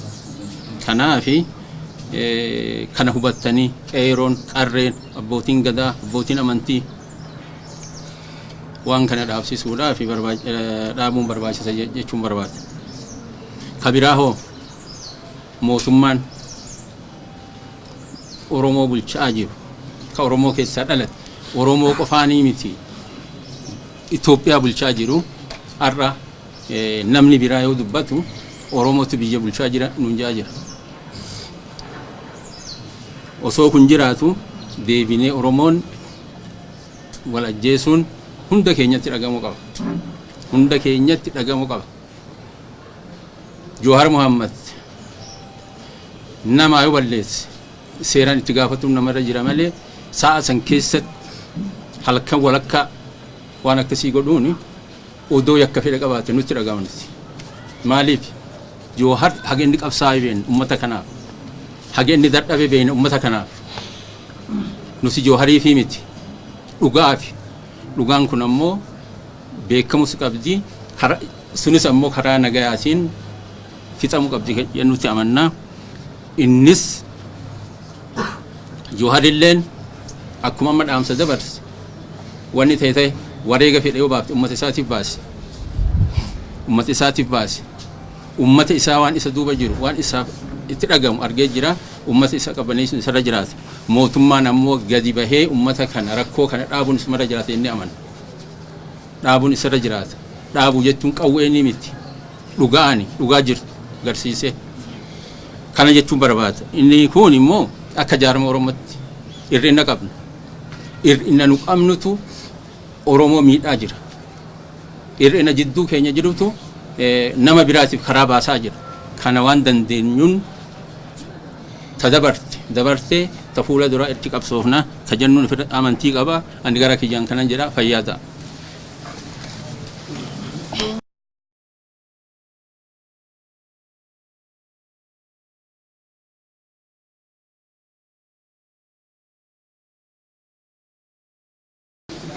Kanaafi kana hubattanii qeeroon, qarreen, abbootiin gadaa, abbootiin amantii waan kana dhaabsisuudhaaf dhaabuun barbaachisa jechuun barbaada. Ka biraa hoo mootummaan Oromoo bulchaa jiru, ka Oromoo keessaa dhalate, Oromoo qofaanii miti, Itoophiyaa bulchaa jiru, har'a namni biraa yoo dubbatu Oromootu biyya bulchaa jira nuun jaa jira. Osoo kun jiraatu deebinee Oromoon wal ajjeesuun hunda keenyatti dhagamuu qaba. Hunda keenyatti dhagamuu qaba. Johaar Muhammad nama yoo balleesse Seeraan itti gaafatuun namarra jira malee, sa'a san keessatti halkan walakkaa waan akkasii godhuun odoo yakka fedha qabaate nutti dhaga'amti. Maaliif? Joohar haga inni qabsaa'e beekna ummata kanaaf. Haga inni dadhabe beekna ummata kanaaf. Nuti Joohariifii miti. Dhugaafi. Dhugaan kun ammoo beekamus qabdi. Sunis ammoo karaa nagayaatiin fixamuu qabdi jennutti amannaa. Innis Jooharilleen akkuma amma dhaamsa dabarse, wanni ta'e ta'e, wareega fedhe yoo baafte ummata isaatiif baase. Ummata isaatiif baase. Ummata isaa waan isa duuba jiru, waan isaaf itti dhagamu argee jira. Ummata isa qabaneessuun isarra jiraata. Mootummaan ammoo gadi bahee ummata kana, rakkoo kana dhaabuun isumarra jiraata inni amana. Dhaabuun isarra jiraata. Dhaabuu jechuun qawwee ni miti. Dhugaani dhugaa jirtu garsiisee. Kana jechuun barbaada. Inni kun immoo akka jaarma Oromootti hir'ina qabna. Hir'ina nu qabnutu Oromoo miidhaa jira. Hir'ina jidduu keenya jirutu nama biraatiif karaa baasaa jira. Kana waan dandeenyuun ta dabarte dabartee, ta fuula duraa itti qabsoofna ta jennuun amantii qaba. Ani gara kiyyaan kanan jedha, fayyaa ta'a.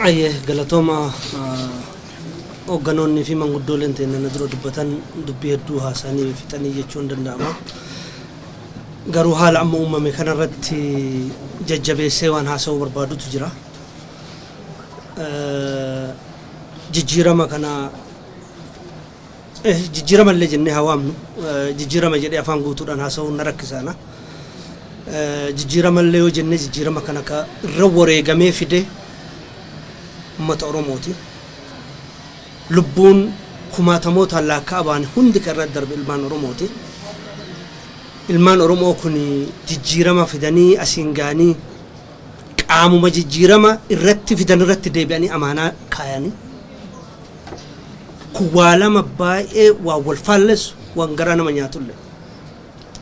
Ayyee, galatooma. Hoogganoonni fi manguddooleen teenya na dura dubbatan dubbii hedduu haasanii fixanii jechuun danda'ama. Garuu haala amma uumame kanarratti jajjabeessee waan haasa'uu barbaadutu jira. Jijjiirama kana, jijjiirama illee jennee haa waamnu, jijjiirama jedhee afaan guutuudhaan haasa'uun na rakkisaana. Jijjiirama illee yoo jennee, jijjiirama kana ka irra wareegamee fide uummata Oromooti. Lubbuun kumaatamootaan laakka'a ba'an hundi kan irratti darbe ilmaan Oromooti. Ilmaan Oromoo kun jijjiirama fidanii asiin ga'anii, qaamuma jijjiirama irratti fidan irratti deebi'anii amaanaa kaayanii. Kun waa lama baay'ee waan wal faallessu, waan garaa nama nyaatullee.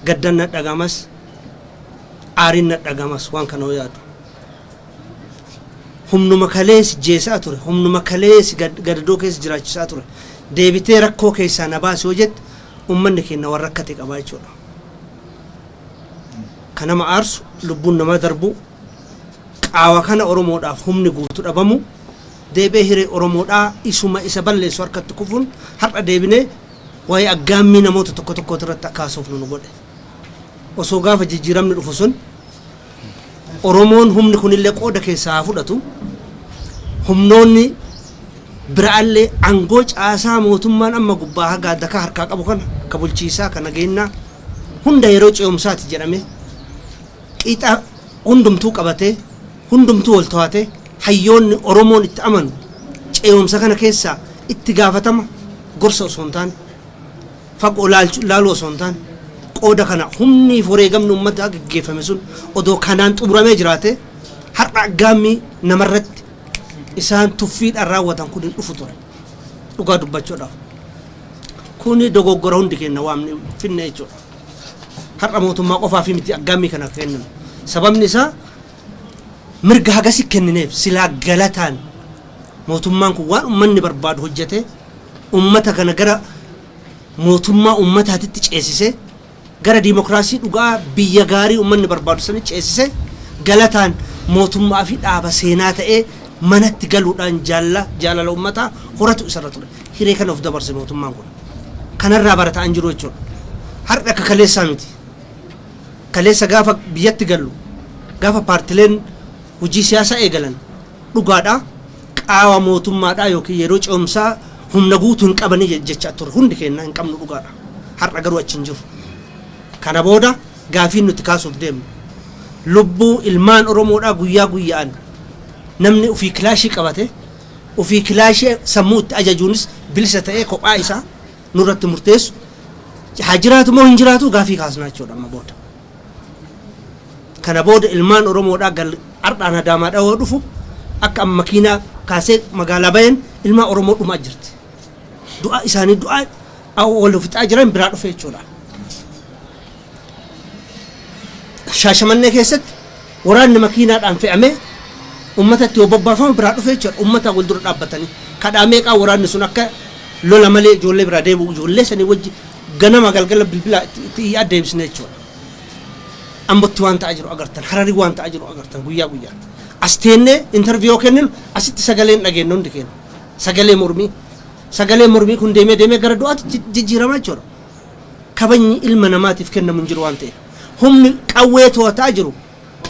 Gaddan na dhagamas, aariin na dhagamas waan kana yoo yaadu. Humnuma kalees jeesaa ture, humnuma kalees gadadoo keessa jiraachisaa ture. Deebitee rakkoo keessaa na baasi yoo jette, uummanni keenya waan rakkate qabaa jechuudha. Kan nama aarsu lubbuun namaa darbu, qaawa kana Oromoodhaaf humni guutu dhabamu, deebi'ee hiree Oromoodhaa isuma isa balleessu harkatti kufuun har'a deebinee waa'ee aggaammii namoota tokko tokkooti irratti akka haasofnu nu godhe. Osoo gaafa jijjiiramni dhufu sun Oromoon humni kunillee qooda keessaa haa fudhatu, humnoonni biraallee aangoo caasaa mootummaan amma gubbaa haga dakaa harkaa qabu kana, ka bulchiisaa, ka nageenyaa hunda yeroo ce'umsaati jedhame qixa hundumtuu qabatee, hundumtuu wal to'atee, hayyoonni Oromoon itti amanu ce'umsa kana keessaa itti gaafatama gorsa osoo hin taane, fagoo laaluu osoo hin taane, qooda kana humni fi wareegamni uummataa gaggeeffame sun odoo kanaan xumuramee jiraate, har'a aggaammii namarratti isaan tuffiidhaan raawwatan kun hin dhufu ture, dhugaa dubbachuudhaaf. Kuni dogoggora hundi keenya waamne finne jechuudha. Har'a mootummaa qofaaf miti aggaammii kana kenninu. Sababni isaa mirga hagasi kennineef. Silaa galataan mootummaan kun waan uummanni barbaadu hojjete, uummata kana gara mootummaa uummataatitti ceesise, gara diimokiraasii dhugaa biyya gaarii uummanni barbaadu sani ceesise, galataan mootummaa fi dhaaba seenaa ta'ee manatti galuudhaan jaalala uummataa horatu isarra ture. Hiree kana of dabarse mootummaan kun. Kanarraa barataan jiru jechuudha. Har'a akka kaleessaa miti. Kaleessa gaafa biyyatti gallu, gaafa paartileen hojii siyaasaa eegalan, dhugaadha, qaawa mootummaadha yookiin yeroo ce'umsaa humna guutuu hin qabanii jechaa ture hundi keenya, hin qabnu, dhugaadha. Har'a garuu achi hin jiru. Kana booda gaafiin nuti kaasuuf deemnu, lubbuu ilmaan Oromoodhaa guyyaa guyyaan namni ofii kilaashii qabate, ofii kilaashii sammuu itti ajajuunis bilisa ta'ee kophaa isaa nurratti murteessu haa jiraatu moo hin jiraatu gaafii kaasnaa jechuudha amma booda. Kana booda ilmaan Oromoodhaa gal ardhaan Adaamaa dhawoo dhufu, akka amma makiinaa kaasee magaalaa bayan ilmaan Oromoo dhumaa jirti. Du'a isaanii du'a wal fixaa jiran biraa dhufe jechuudha. Shaashamannee keessatti waraanni makiinaadhaan fe'amee uummatatti yoo bobbaafamu biraa dhufee jechuudha. Uummata wal dura dhaabbatanii kadhaa meeqaa waraanni sun akka lola malee ijoollee biraa deebi'u ijoollee sanii wajji ganama galgala bilbila itti iyyaa deebisne jechuudha. Ambotti waan ta'aa jiru agartan, Hararii waan ta'aa jiru agartan guyyaa guyyaan. As teennee interview kenninu asitti sagaleen dhageenyu hundi keenya. Sagalee mormii. Sagalee mormii kun deemee deemee gara du'aatti jijjiiramaa jechuudha. Kabajni ilma namaatiif kennamu hin jiru waan ta'eef. Humni qawwee to'ataa jiru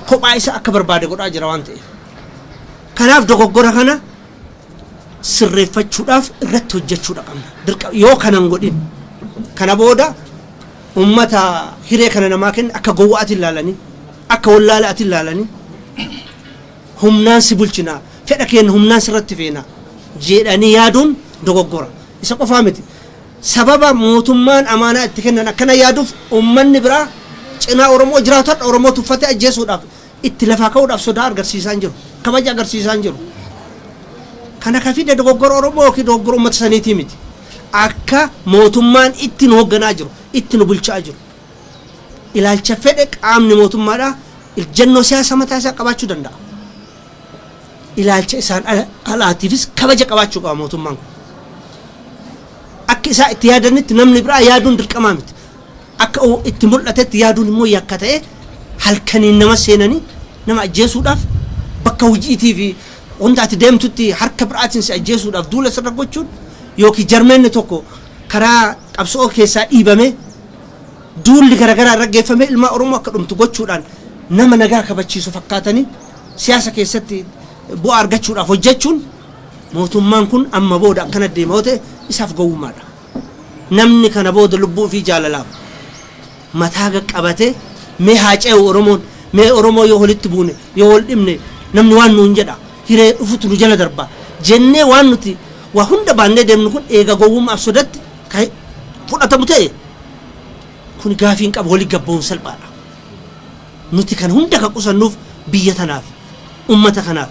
kophaa isaa akka barbaade godhaa jira waan ta'eef. Kanaaf dogoggora kana sirreeffachuudhaaf irratti hojjechuudha qabna. Yoo kanan godhin kana booda ummata hiree kana namaa kenne akka gowwaati ilaalanii, akka wallaalaati ilaalanii, humnaan si bulchinaa, fedha keenya humnaan sirratti feena jedhanii yaaduun dogoggora. Isa qofaa miti. Sababa mootummaan amaanaa itti kennan akkana yaaduuf ummanni biraa cinaa Oromoo jiraatu har'a Oromoo tuffatee ajjeesuudhaaf itti lafaa ka'uudhaaf sodaa agarsiisaa hin jiru. Kabaja agarsiisaa hin jiru. Kana ka fide dogoggora Oromoo yookiin dogoggora uummata saniitii miti. Akka mootummaan itti nu hoogganaa jiru, itti nu bulchaa jiru. Ilaalcha fedhe qaamni mootummaadhaa ejjennoo siyaasa mataa isaa qabaachuu danda'a. Ilaalcha isaan alaatiifis kabaja qabaachuu qaba mootummaan kun. Akka isaa itti yaadanitti namni biraa yaaduun dirqamaa miti. Akka itti mul'atetti yaaduun immoo yakka ta'e halkaniin nama seenanii nama ajjeesuudhaaf bakka hojiitii fi wanta ati deemtutti harka biraatiin si ajjeesuudhaaf duula sirra gochuun yookiin jarmeenni tokko karaa qabsoo keessaa dhiibamee duulli garaagaraa irra geeffamee ilmaa Oromoo akka dhumtu gochuudhaan nama nagaa kabachiisu fakkaatanii siyaasa keessatti bu'aa argachuudhaaf hojjechuun mootummaan kun amma booda akkana deema yoo ta'e isaaf gowwummaadha. Namni kana booda lubbuu fi jaalalaaf mataa qaqqabatee mee haa ce'u Oromoon, mee Oromoo yoo walitti buune yoo wal dhibne namni waan nuun jedha hiree dhufutu nu jala darba jennee waan nuti waa hunda baannee deemnu kun eega gowwummaaf sodatti kan fudhatamu ta'e kun gaafiin qabu walii gabboon salphaadha. Nuti kan hunda kan qusannuuf biyya tanaaf, ummata kanaaf,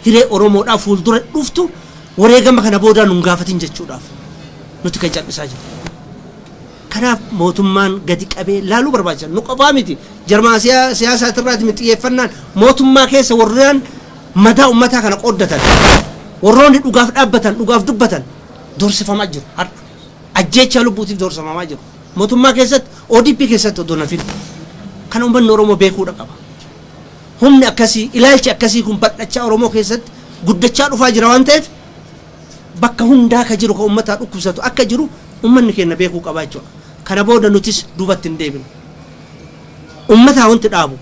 hiree Oromoodhaaf fuuldura dhuftu wareegama kana boodaa nun gaafatin jechuudhaaf nuti kan cal'isaa jirru. Kanaaf mootummaan gadi qabee laaluu barbaachisa. Nu qofaa miti. Jarmaa siyaasaatirraati miti xiyyeeffannaan mootummaa keessa warreen madaa ummataa kana qooddatan, warroonni dhugaaf dhaabbatan, dhugaaf dubbatan doorsifamaa jiru har'a. Ajjeechaa lubbuutiif doorsifamaa jiru. Mootummaa keessatti ODP keessatti odoo nafin. Kana uummanni Oromoo beekuudha qaba. Humni akkasii, ilaalchi akkasii kun bal'achaa Oromoo keessatti guddachaa dhufaa jira waan ta'eef bakka hundaa ka jiru ka uummataa dhukkubsatu akka jiru uummanni keenya beekuu qaba jechuudha. Kana booda nutis duubatti hin deebinu. Uummataa wanti dhaabu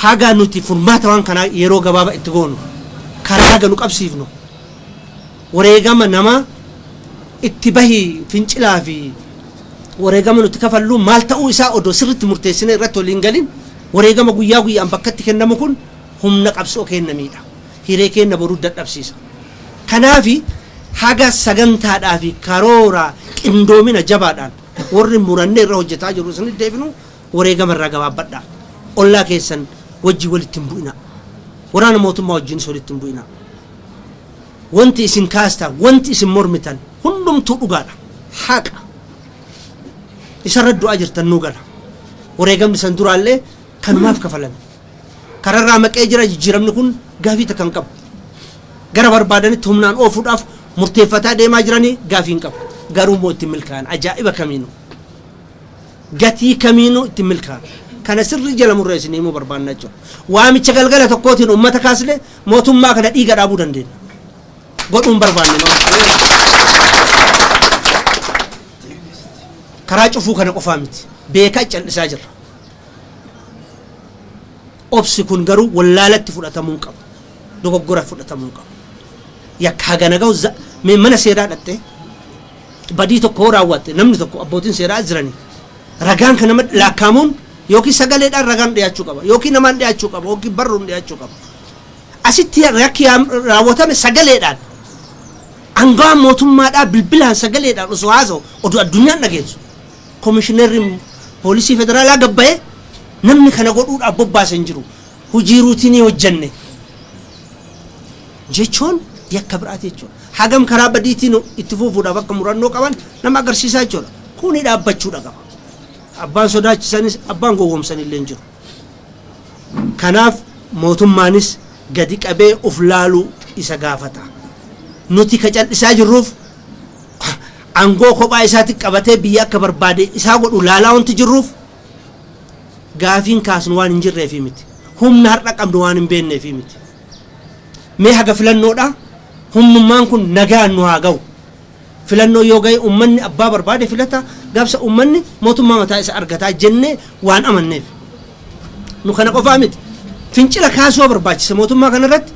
haga nuti furmaata waan kanaa yeroo gabaabaa itti goonu karaa haga nu qabsiifnu wareegama namaa itti bahii fincilaa fi wareegama nuti kafallu maal ta'uu isaa odoo sirriitti murteessine irratti waliin galin wareegama guyyaa guyyaan bakkatti kennamu kun humna qabsoo kenna miidha. Hiree kenna boruu dadhabsiisa. Kanaafi haga sagantaadhaa fi karoora qindoomina jabaadhaan warri murannee irra hojjetaa jiru isin deebinu wareegama irraa gabaabbadhaa. Ollaa keessan wajjin walitti hin bu'ina. Waraana mootummaa wajjinis walitti hin bu'ina. Wanti isin kaastan, wanti isin mormitan hundumtuu dhugaadha. Haqa. Isarra du'aa jirtan nuu gala. Wareegamni san duraallee kanumaaf kafalame. Kararraa maqee jira jijjiiramni kun gaafii takka hin qabu. Gara barbaadanitti humnaan oofuudhaaf murteeffataa deemaa jiranii gaafii hin qabu. Garuu immoo ittiin milkaa'an ajaa'iba kamiinuu. Gatii kamiinuu ittiin milkaa'an. Kana sirrii jala murree isin himuu barbaanna jechuudha. Waamicha galgala tokkootiin uummata kaasne mootummaa kana dhiiga dhaabuu dandeenya. Godhuun barbaanne. Karaa cufuu kana qofaa miti. Beekaa cal'isaa jirra. Obsi kun garuu wallaalatti fudhatamuu hin qabu. Dogoggora fudhatamuu hin qabu. Yakka hagana gahu mee mana seeraa dhattee badii tokko raawwatte namni tokko abbootiin seeraa jiranii ragaan kan nama laakkaamuun yookiin sagaleedhaan ragaan dhiyaachuu qaba yookiin namaan dhiyaachuu qaba yookiin barruun dhiyaachuu qaba. Asitti yakki raawwatame sagaleedhaan aangawaan mootummaadhaa bilbilaan sagaleedhaan osoo haasa'u oduu addunyaan dhageessu. Komishineerri poolisii federaalaa gabbayee namni kana godhuudhaaf bobbaase hin jiru. Hojii ruutinii hojjenne jechuun yakka biraati jechuudha. Hagam karaa badiitiin itti fufuudhaaf akka murannoo qaban nama agarsiisaa jechuudha. Kuni dhaabbachuudha qaba. Abbaan sodaachisanis abbaan gowwoomsan illee hin jiru. Kanaaf mootummaanis gadi qabee uf laaluu isa gaafata. Nuti ka cal'isaa jirruuf aangoo kophaa isaatti qabatee biyya akka barbaade isaa godhu laalaa wanti jirruuf gaafiin kaasnu waan hin jirreefi miti. Humna har'a qabnu waan hin beekneefi miti. Mee haga filannoodha humnummaan kun nagaan nu haa ga'u. Filannoo yoo ga'e ummanni abbaa barbaade filata, gaafsa ummanni mootummaa mataa isa argataa jennee waan amanneef. Nu kana qofaa miti. Fincila kaasuu barbaachisa mootummaa kanarratti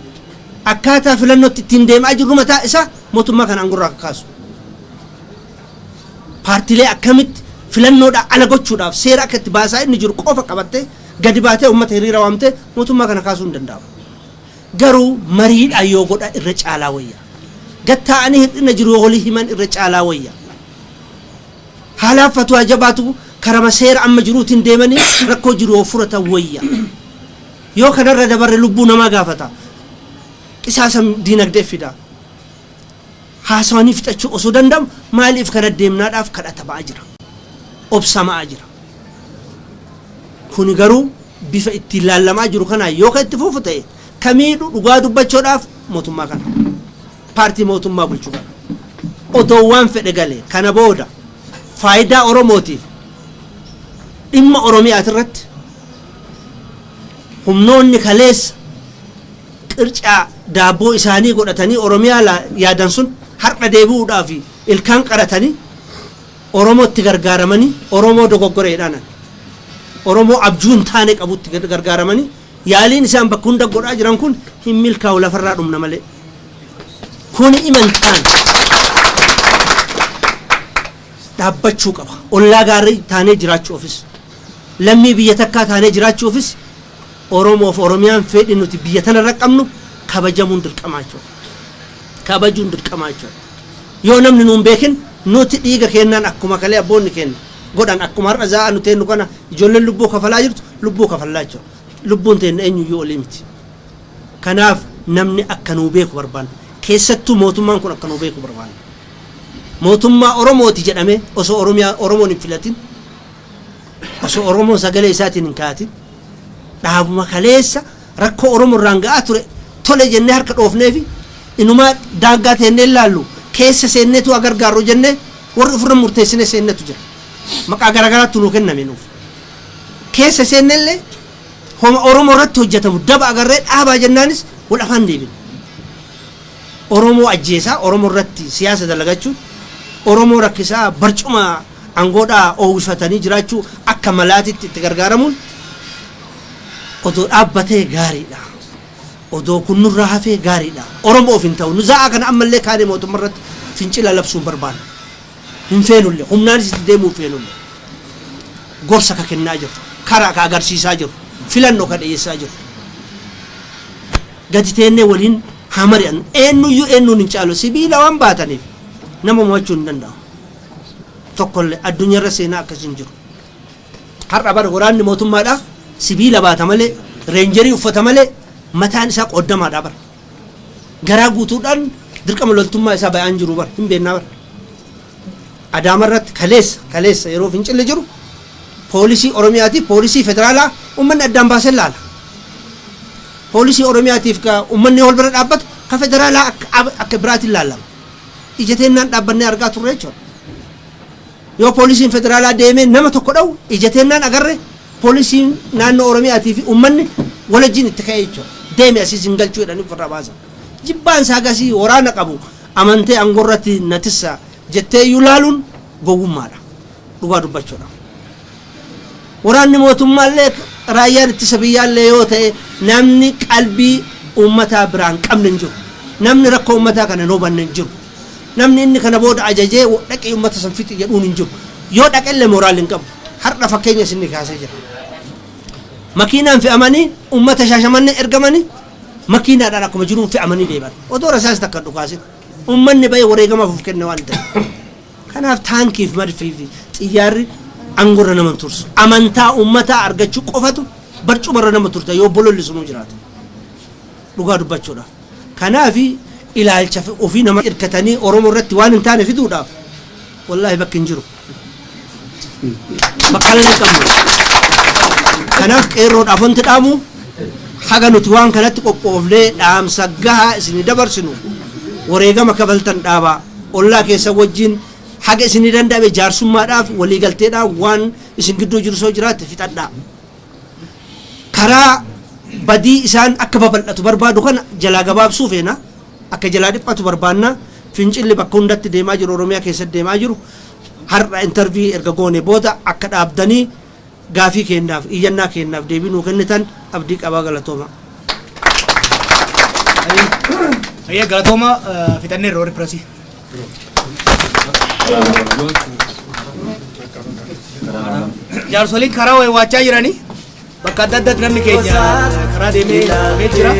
akkaataa filannootti ittiin deemaa jirru mataa isaa mootummaa kana aangorraa akka kaasu. Paartiilee akkamitti filannoodhaa ala gochuudhaaf seera akka itti baasaa inni jiru qofa qabattee gadi baatee uummata hiriira waamtee mootummaa kana kaasuu hin danda'amu. Garuu mariidhaan yoo godha irra caalaa wayya. Gattaa'anii hir'ina jiru yoo walii himan irra caalaa wayya. Haalaaf fatwaa jabaatu karama seera amma jiruutiin deemanii rakkoo jiru yoo furatan wayya. Yoo kanarra dabarre lubbuu namaa gaafata. Qisaasa diinagdee fida. Haasawanii fixachuu osoo danda'amu maaliif kana deemnaadhaaf kadhata ba'aa jira. Obsamaa jira. Kuni garuu bifa ittiin laallamaa jiru kanaan yoo kan itti fufu ta'e kamiidhu dhugaa dubbachuudhaaf mootummaa kana. Paartii mootummaa bulchu kana. Odoo waan fedhe galee kana booda faayidaa Oromootiif dhimma Oromiyaati irratti humnoonni kaleessa qircaa daabboo isaanii godhatanii Oromiyaa yaadan sun har'a deebi'uudhaaf ilkaan qaratanii Oromootti gargaaramanii Oromoo dogoggoreedhaan Oromoo abjuu hin taane qabutti gargaaramanii yaaliin isaan bakka hunda godhaa jiran kun hin milkaa'u lafarraa dhumna malee. Kuni imantaan dhaabbachuu qaba. Ollaa gaarii taanee jiraachuufis lammii biyya takkaa taanee jiraachuufis Oromoof Oromiyaan fedhi nuti biyya tanarra qabnu kabajamuun dirqamaa jechuudha. Kabajuun dirqamaa jechuudha. Yoo namni nuun beekin nuti dhiiga kennaan akkuma kalee abboonni kenna godhan akkuma har'a za'a nu teennu kana ijoolleen lubbuu kafalaa jirtu lubbuu kafalaa jechuudha. Lubbuun teenna eenyuyyuu olii miti. Kanaaf namni akka nuu beeku barbaanna. Keessattuu mootummaan kun akka nuu beeku barbaanna. Mootummaa Oromooti jedhamee osoo Oromiyaa Oromoon hin filatin osoo Oromoon sagalee isaatiin hin kaatin dhaabuma kaleessa rakkoo Oromoo irraan ga'aa ture tole jennee harka dhoofnee fi inumaa daangaa teennee ilaallu keessa seenneetu haa gargaarru jennee warri ofirra murteessine seennetu jira. Maqaa garaagaraatti nuu kenname nuuf. Keessa seennellee homa Oromoo irratti hojjetamu daba agarree dhaabaa jennaanis wal afaan deebine. Oromoo ajjeesaa Oromoo irratti siyaasa dalagachuun Oromoo rakkisaa barcuma aangoodhaa oowwifatanii jiraachuu akka malaatitti itti gargaaramuun odoo dhaabbatee gaariidha. Odoo kun nurraa hafee gaariidha. Oromoof hin ta'u. Nu za'a kana ammallee kaanee mootummaa irratti fincila labsuun barbaanna. Hin feenullee humnaanis itti deemuu feenullee. Gorsa ka kennaa jiru. Karaa ka agarsiisaa jiru. Filannoo ka dhiyeessaa jiru. Gadi teennee waliin haa mari'annu. Eenyuyyuu eenyuun hin caalu. Sibiila waan baataniif nama mo'achuu hin danda'amu. Tokkollee addunyaarra seenaa akkasii hin jiru. Har'a bara waraanni mootummaadhaa sibiila baata malee reenjerii uffata malee mataan isaa qooddamaadha bara. Garaa guutuudhaan dirqama loltummaa isaa bayaan jiru bara hin beennaa bara. Adaama irratti kaleessa kaleessa yeroo fincilli jiru poolisii Oromiyaatiif poolisii federaalaa uummanni addaan baasee laala. Poolisii Oromiyaatiif ka uummanni wal bira dhaabbatu ka federaalaa akka biraatiin laalama. Ija teennaan dhaabbannee argaa turre jechuudha. Yoo poolisiin federaalaa deemee nama tokko dha'u ija teennaan agarre poolisiin naannoo Oromiyaatii fi uummanni walajjiin itti ka'ee jechuudha. Deeme asiis hin galchuu jedhanii ofirraa baasan. Jibbaan isaa gasii waraana qabu amantee aangorratti na tissa jettee iyyuu laaluun gowwummaadha. Dhugaa dubbachuudha. Waraanni mootummaallee raayyaan ittisa biyyaallee yoo ta'e namni qalbii uummataa biraan qabne hin jiru. Namni rakkoo uummataa kana hin hubanne hin jiru. Namni inni kana booda ajajee dhaqee uummata san fixi jedhuun hin jiru. Yoo dhaqellee moraal hin qabu. Har'a fakkeenya isin kaasee jira. Makiinaan fe'amanii uummata Shaashamannee ergamanii makiinaadhaan akkuma jiruun fe'amanii deeman. Odoo rasaas takka dhukaasin. Uummanni bahee wareegamaaf of kenne waan ta'eef. Kanaaf taankiif marfii fi xiyyaarri aangorra nama tursu. Amantaa uummataa argachuu qofatu barcumarra nama turta yoo bololli sunuu jiraata. Dhugaa dubbachuudhaaf. Kanaaf ilaalcha ofii nama hirkatanii Oromoo irratti waan hin taane fiduudhaaf wallaahi bakki hin jiru. Bakka illee hin qabnu. Kanaaf qeerroodhaaf wanti dhaamu Haga nuti waan kanatti qophoofnee dhaamsa gahaa isinii dabarsinu wareegama kafaltan dhaabaa. Ollaa keessan wajjin haga isinii danda'ame jaarsummaadhaaf waliigalteedhaan waan isin gidduu jiru soo jiraate fixadhaa. Karaa badii isaan akka babal'atu barbaadu kana jalaa gabaabsuu feena. Akka jalaa dhiphatu barbaanna. Fincilli bakka hundatti deemaa jiru, Oromiyaa keessatti deemaa jiru, har'a interview erga goone booda akka dhaabdanii gaafii keenyaaf, iyyannaa keenyaaf deebii nuu kennitan abdii qabaa. Galatooma. Ayyee, galatooma, fixanneerra warri press. Jaarsoliin karaa waywwaachaa jiranii, bakka adda addaatti namni keenya karaa deemee dhufee jira.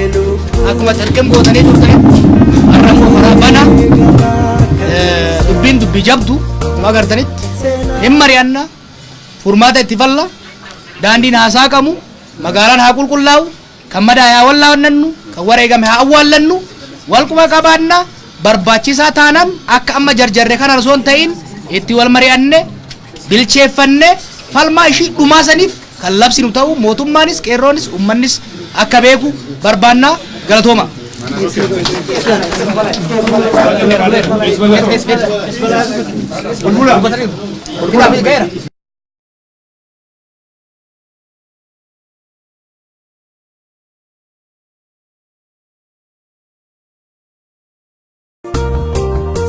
Akkuma tarqeen gootanii turtanitti har'a immoo karaa bana, dubbiin dubbii jabdu akkuma agartanitti hin mari'anna, furmaata itti falla, daandiin haa saaqamu, magaalaan haa qulqullaa'u, kan madaa haa wallaannannu, kan wareegame haa awwaallannu, walquma qabaanna. Barbaachisaa taanaan akka amma jarjarre kana osoo hin ta'in itti wal mari'anne, bilcheeffanne, falmaa ishii dhumaa saniif kan labsinu ta'u mootummaanis, qeerroonis, uummannis akka beeku barbaannaa. Galatooma.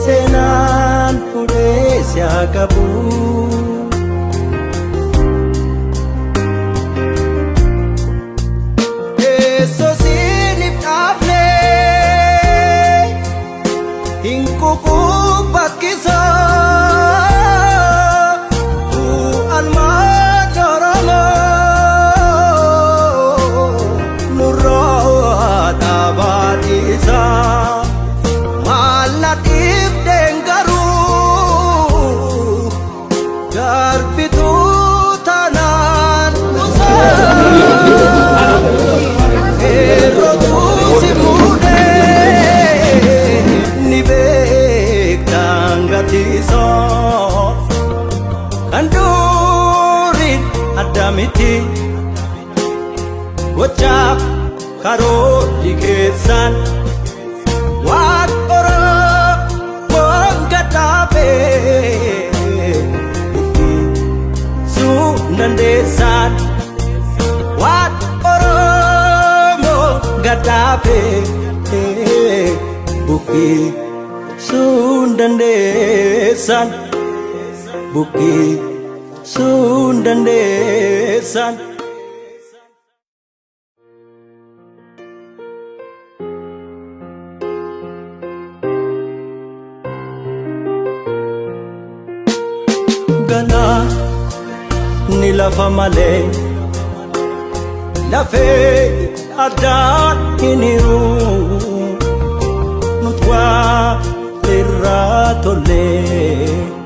Seenaan fuudhee si haa qabu. Teessoo siiniif dhaabnee hin kukubbakkisaa. Almaan Oromoo nurraa dhaabaadhiisaa. Maal na dhiibdeen garuu darbituu tanaan dhusaa. Qeerrootu si muudee ni beektaan gatiisoo. Kan duriin adda miti gochaaf karoorri keessan waan Oromoon gadhaabee buqqisuu dandeessan, waan Oromoo gadhaabee buqqisuu dandeessan, buqqisuu dandeessan. Galaa ni lafa malee lafee addaan hin hiru, nut waa irraa tollee.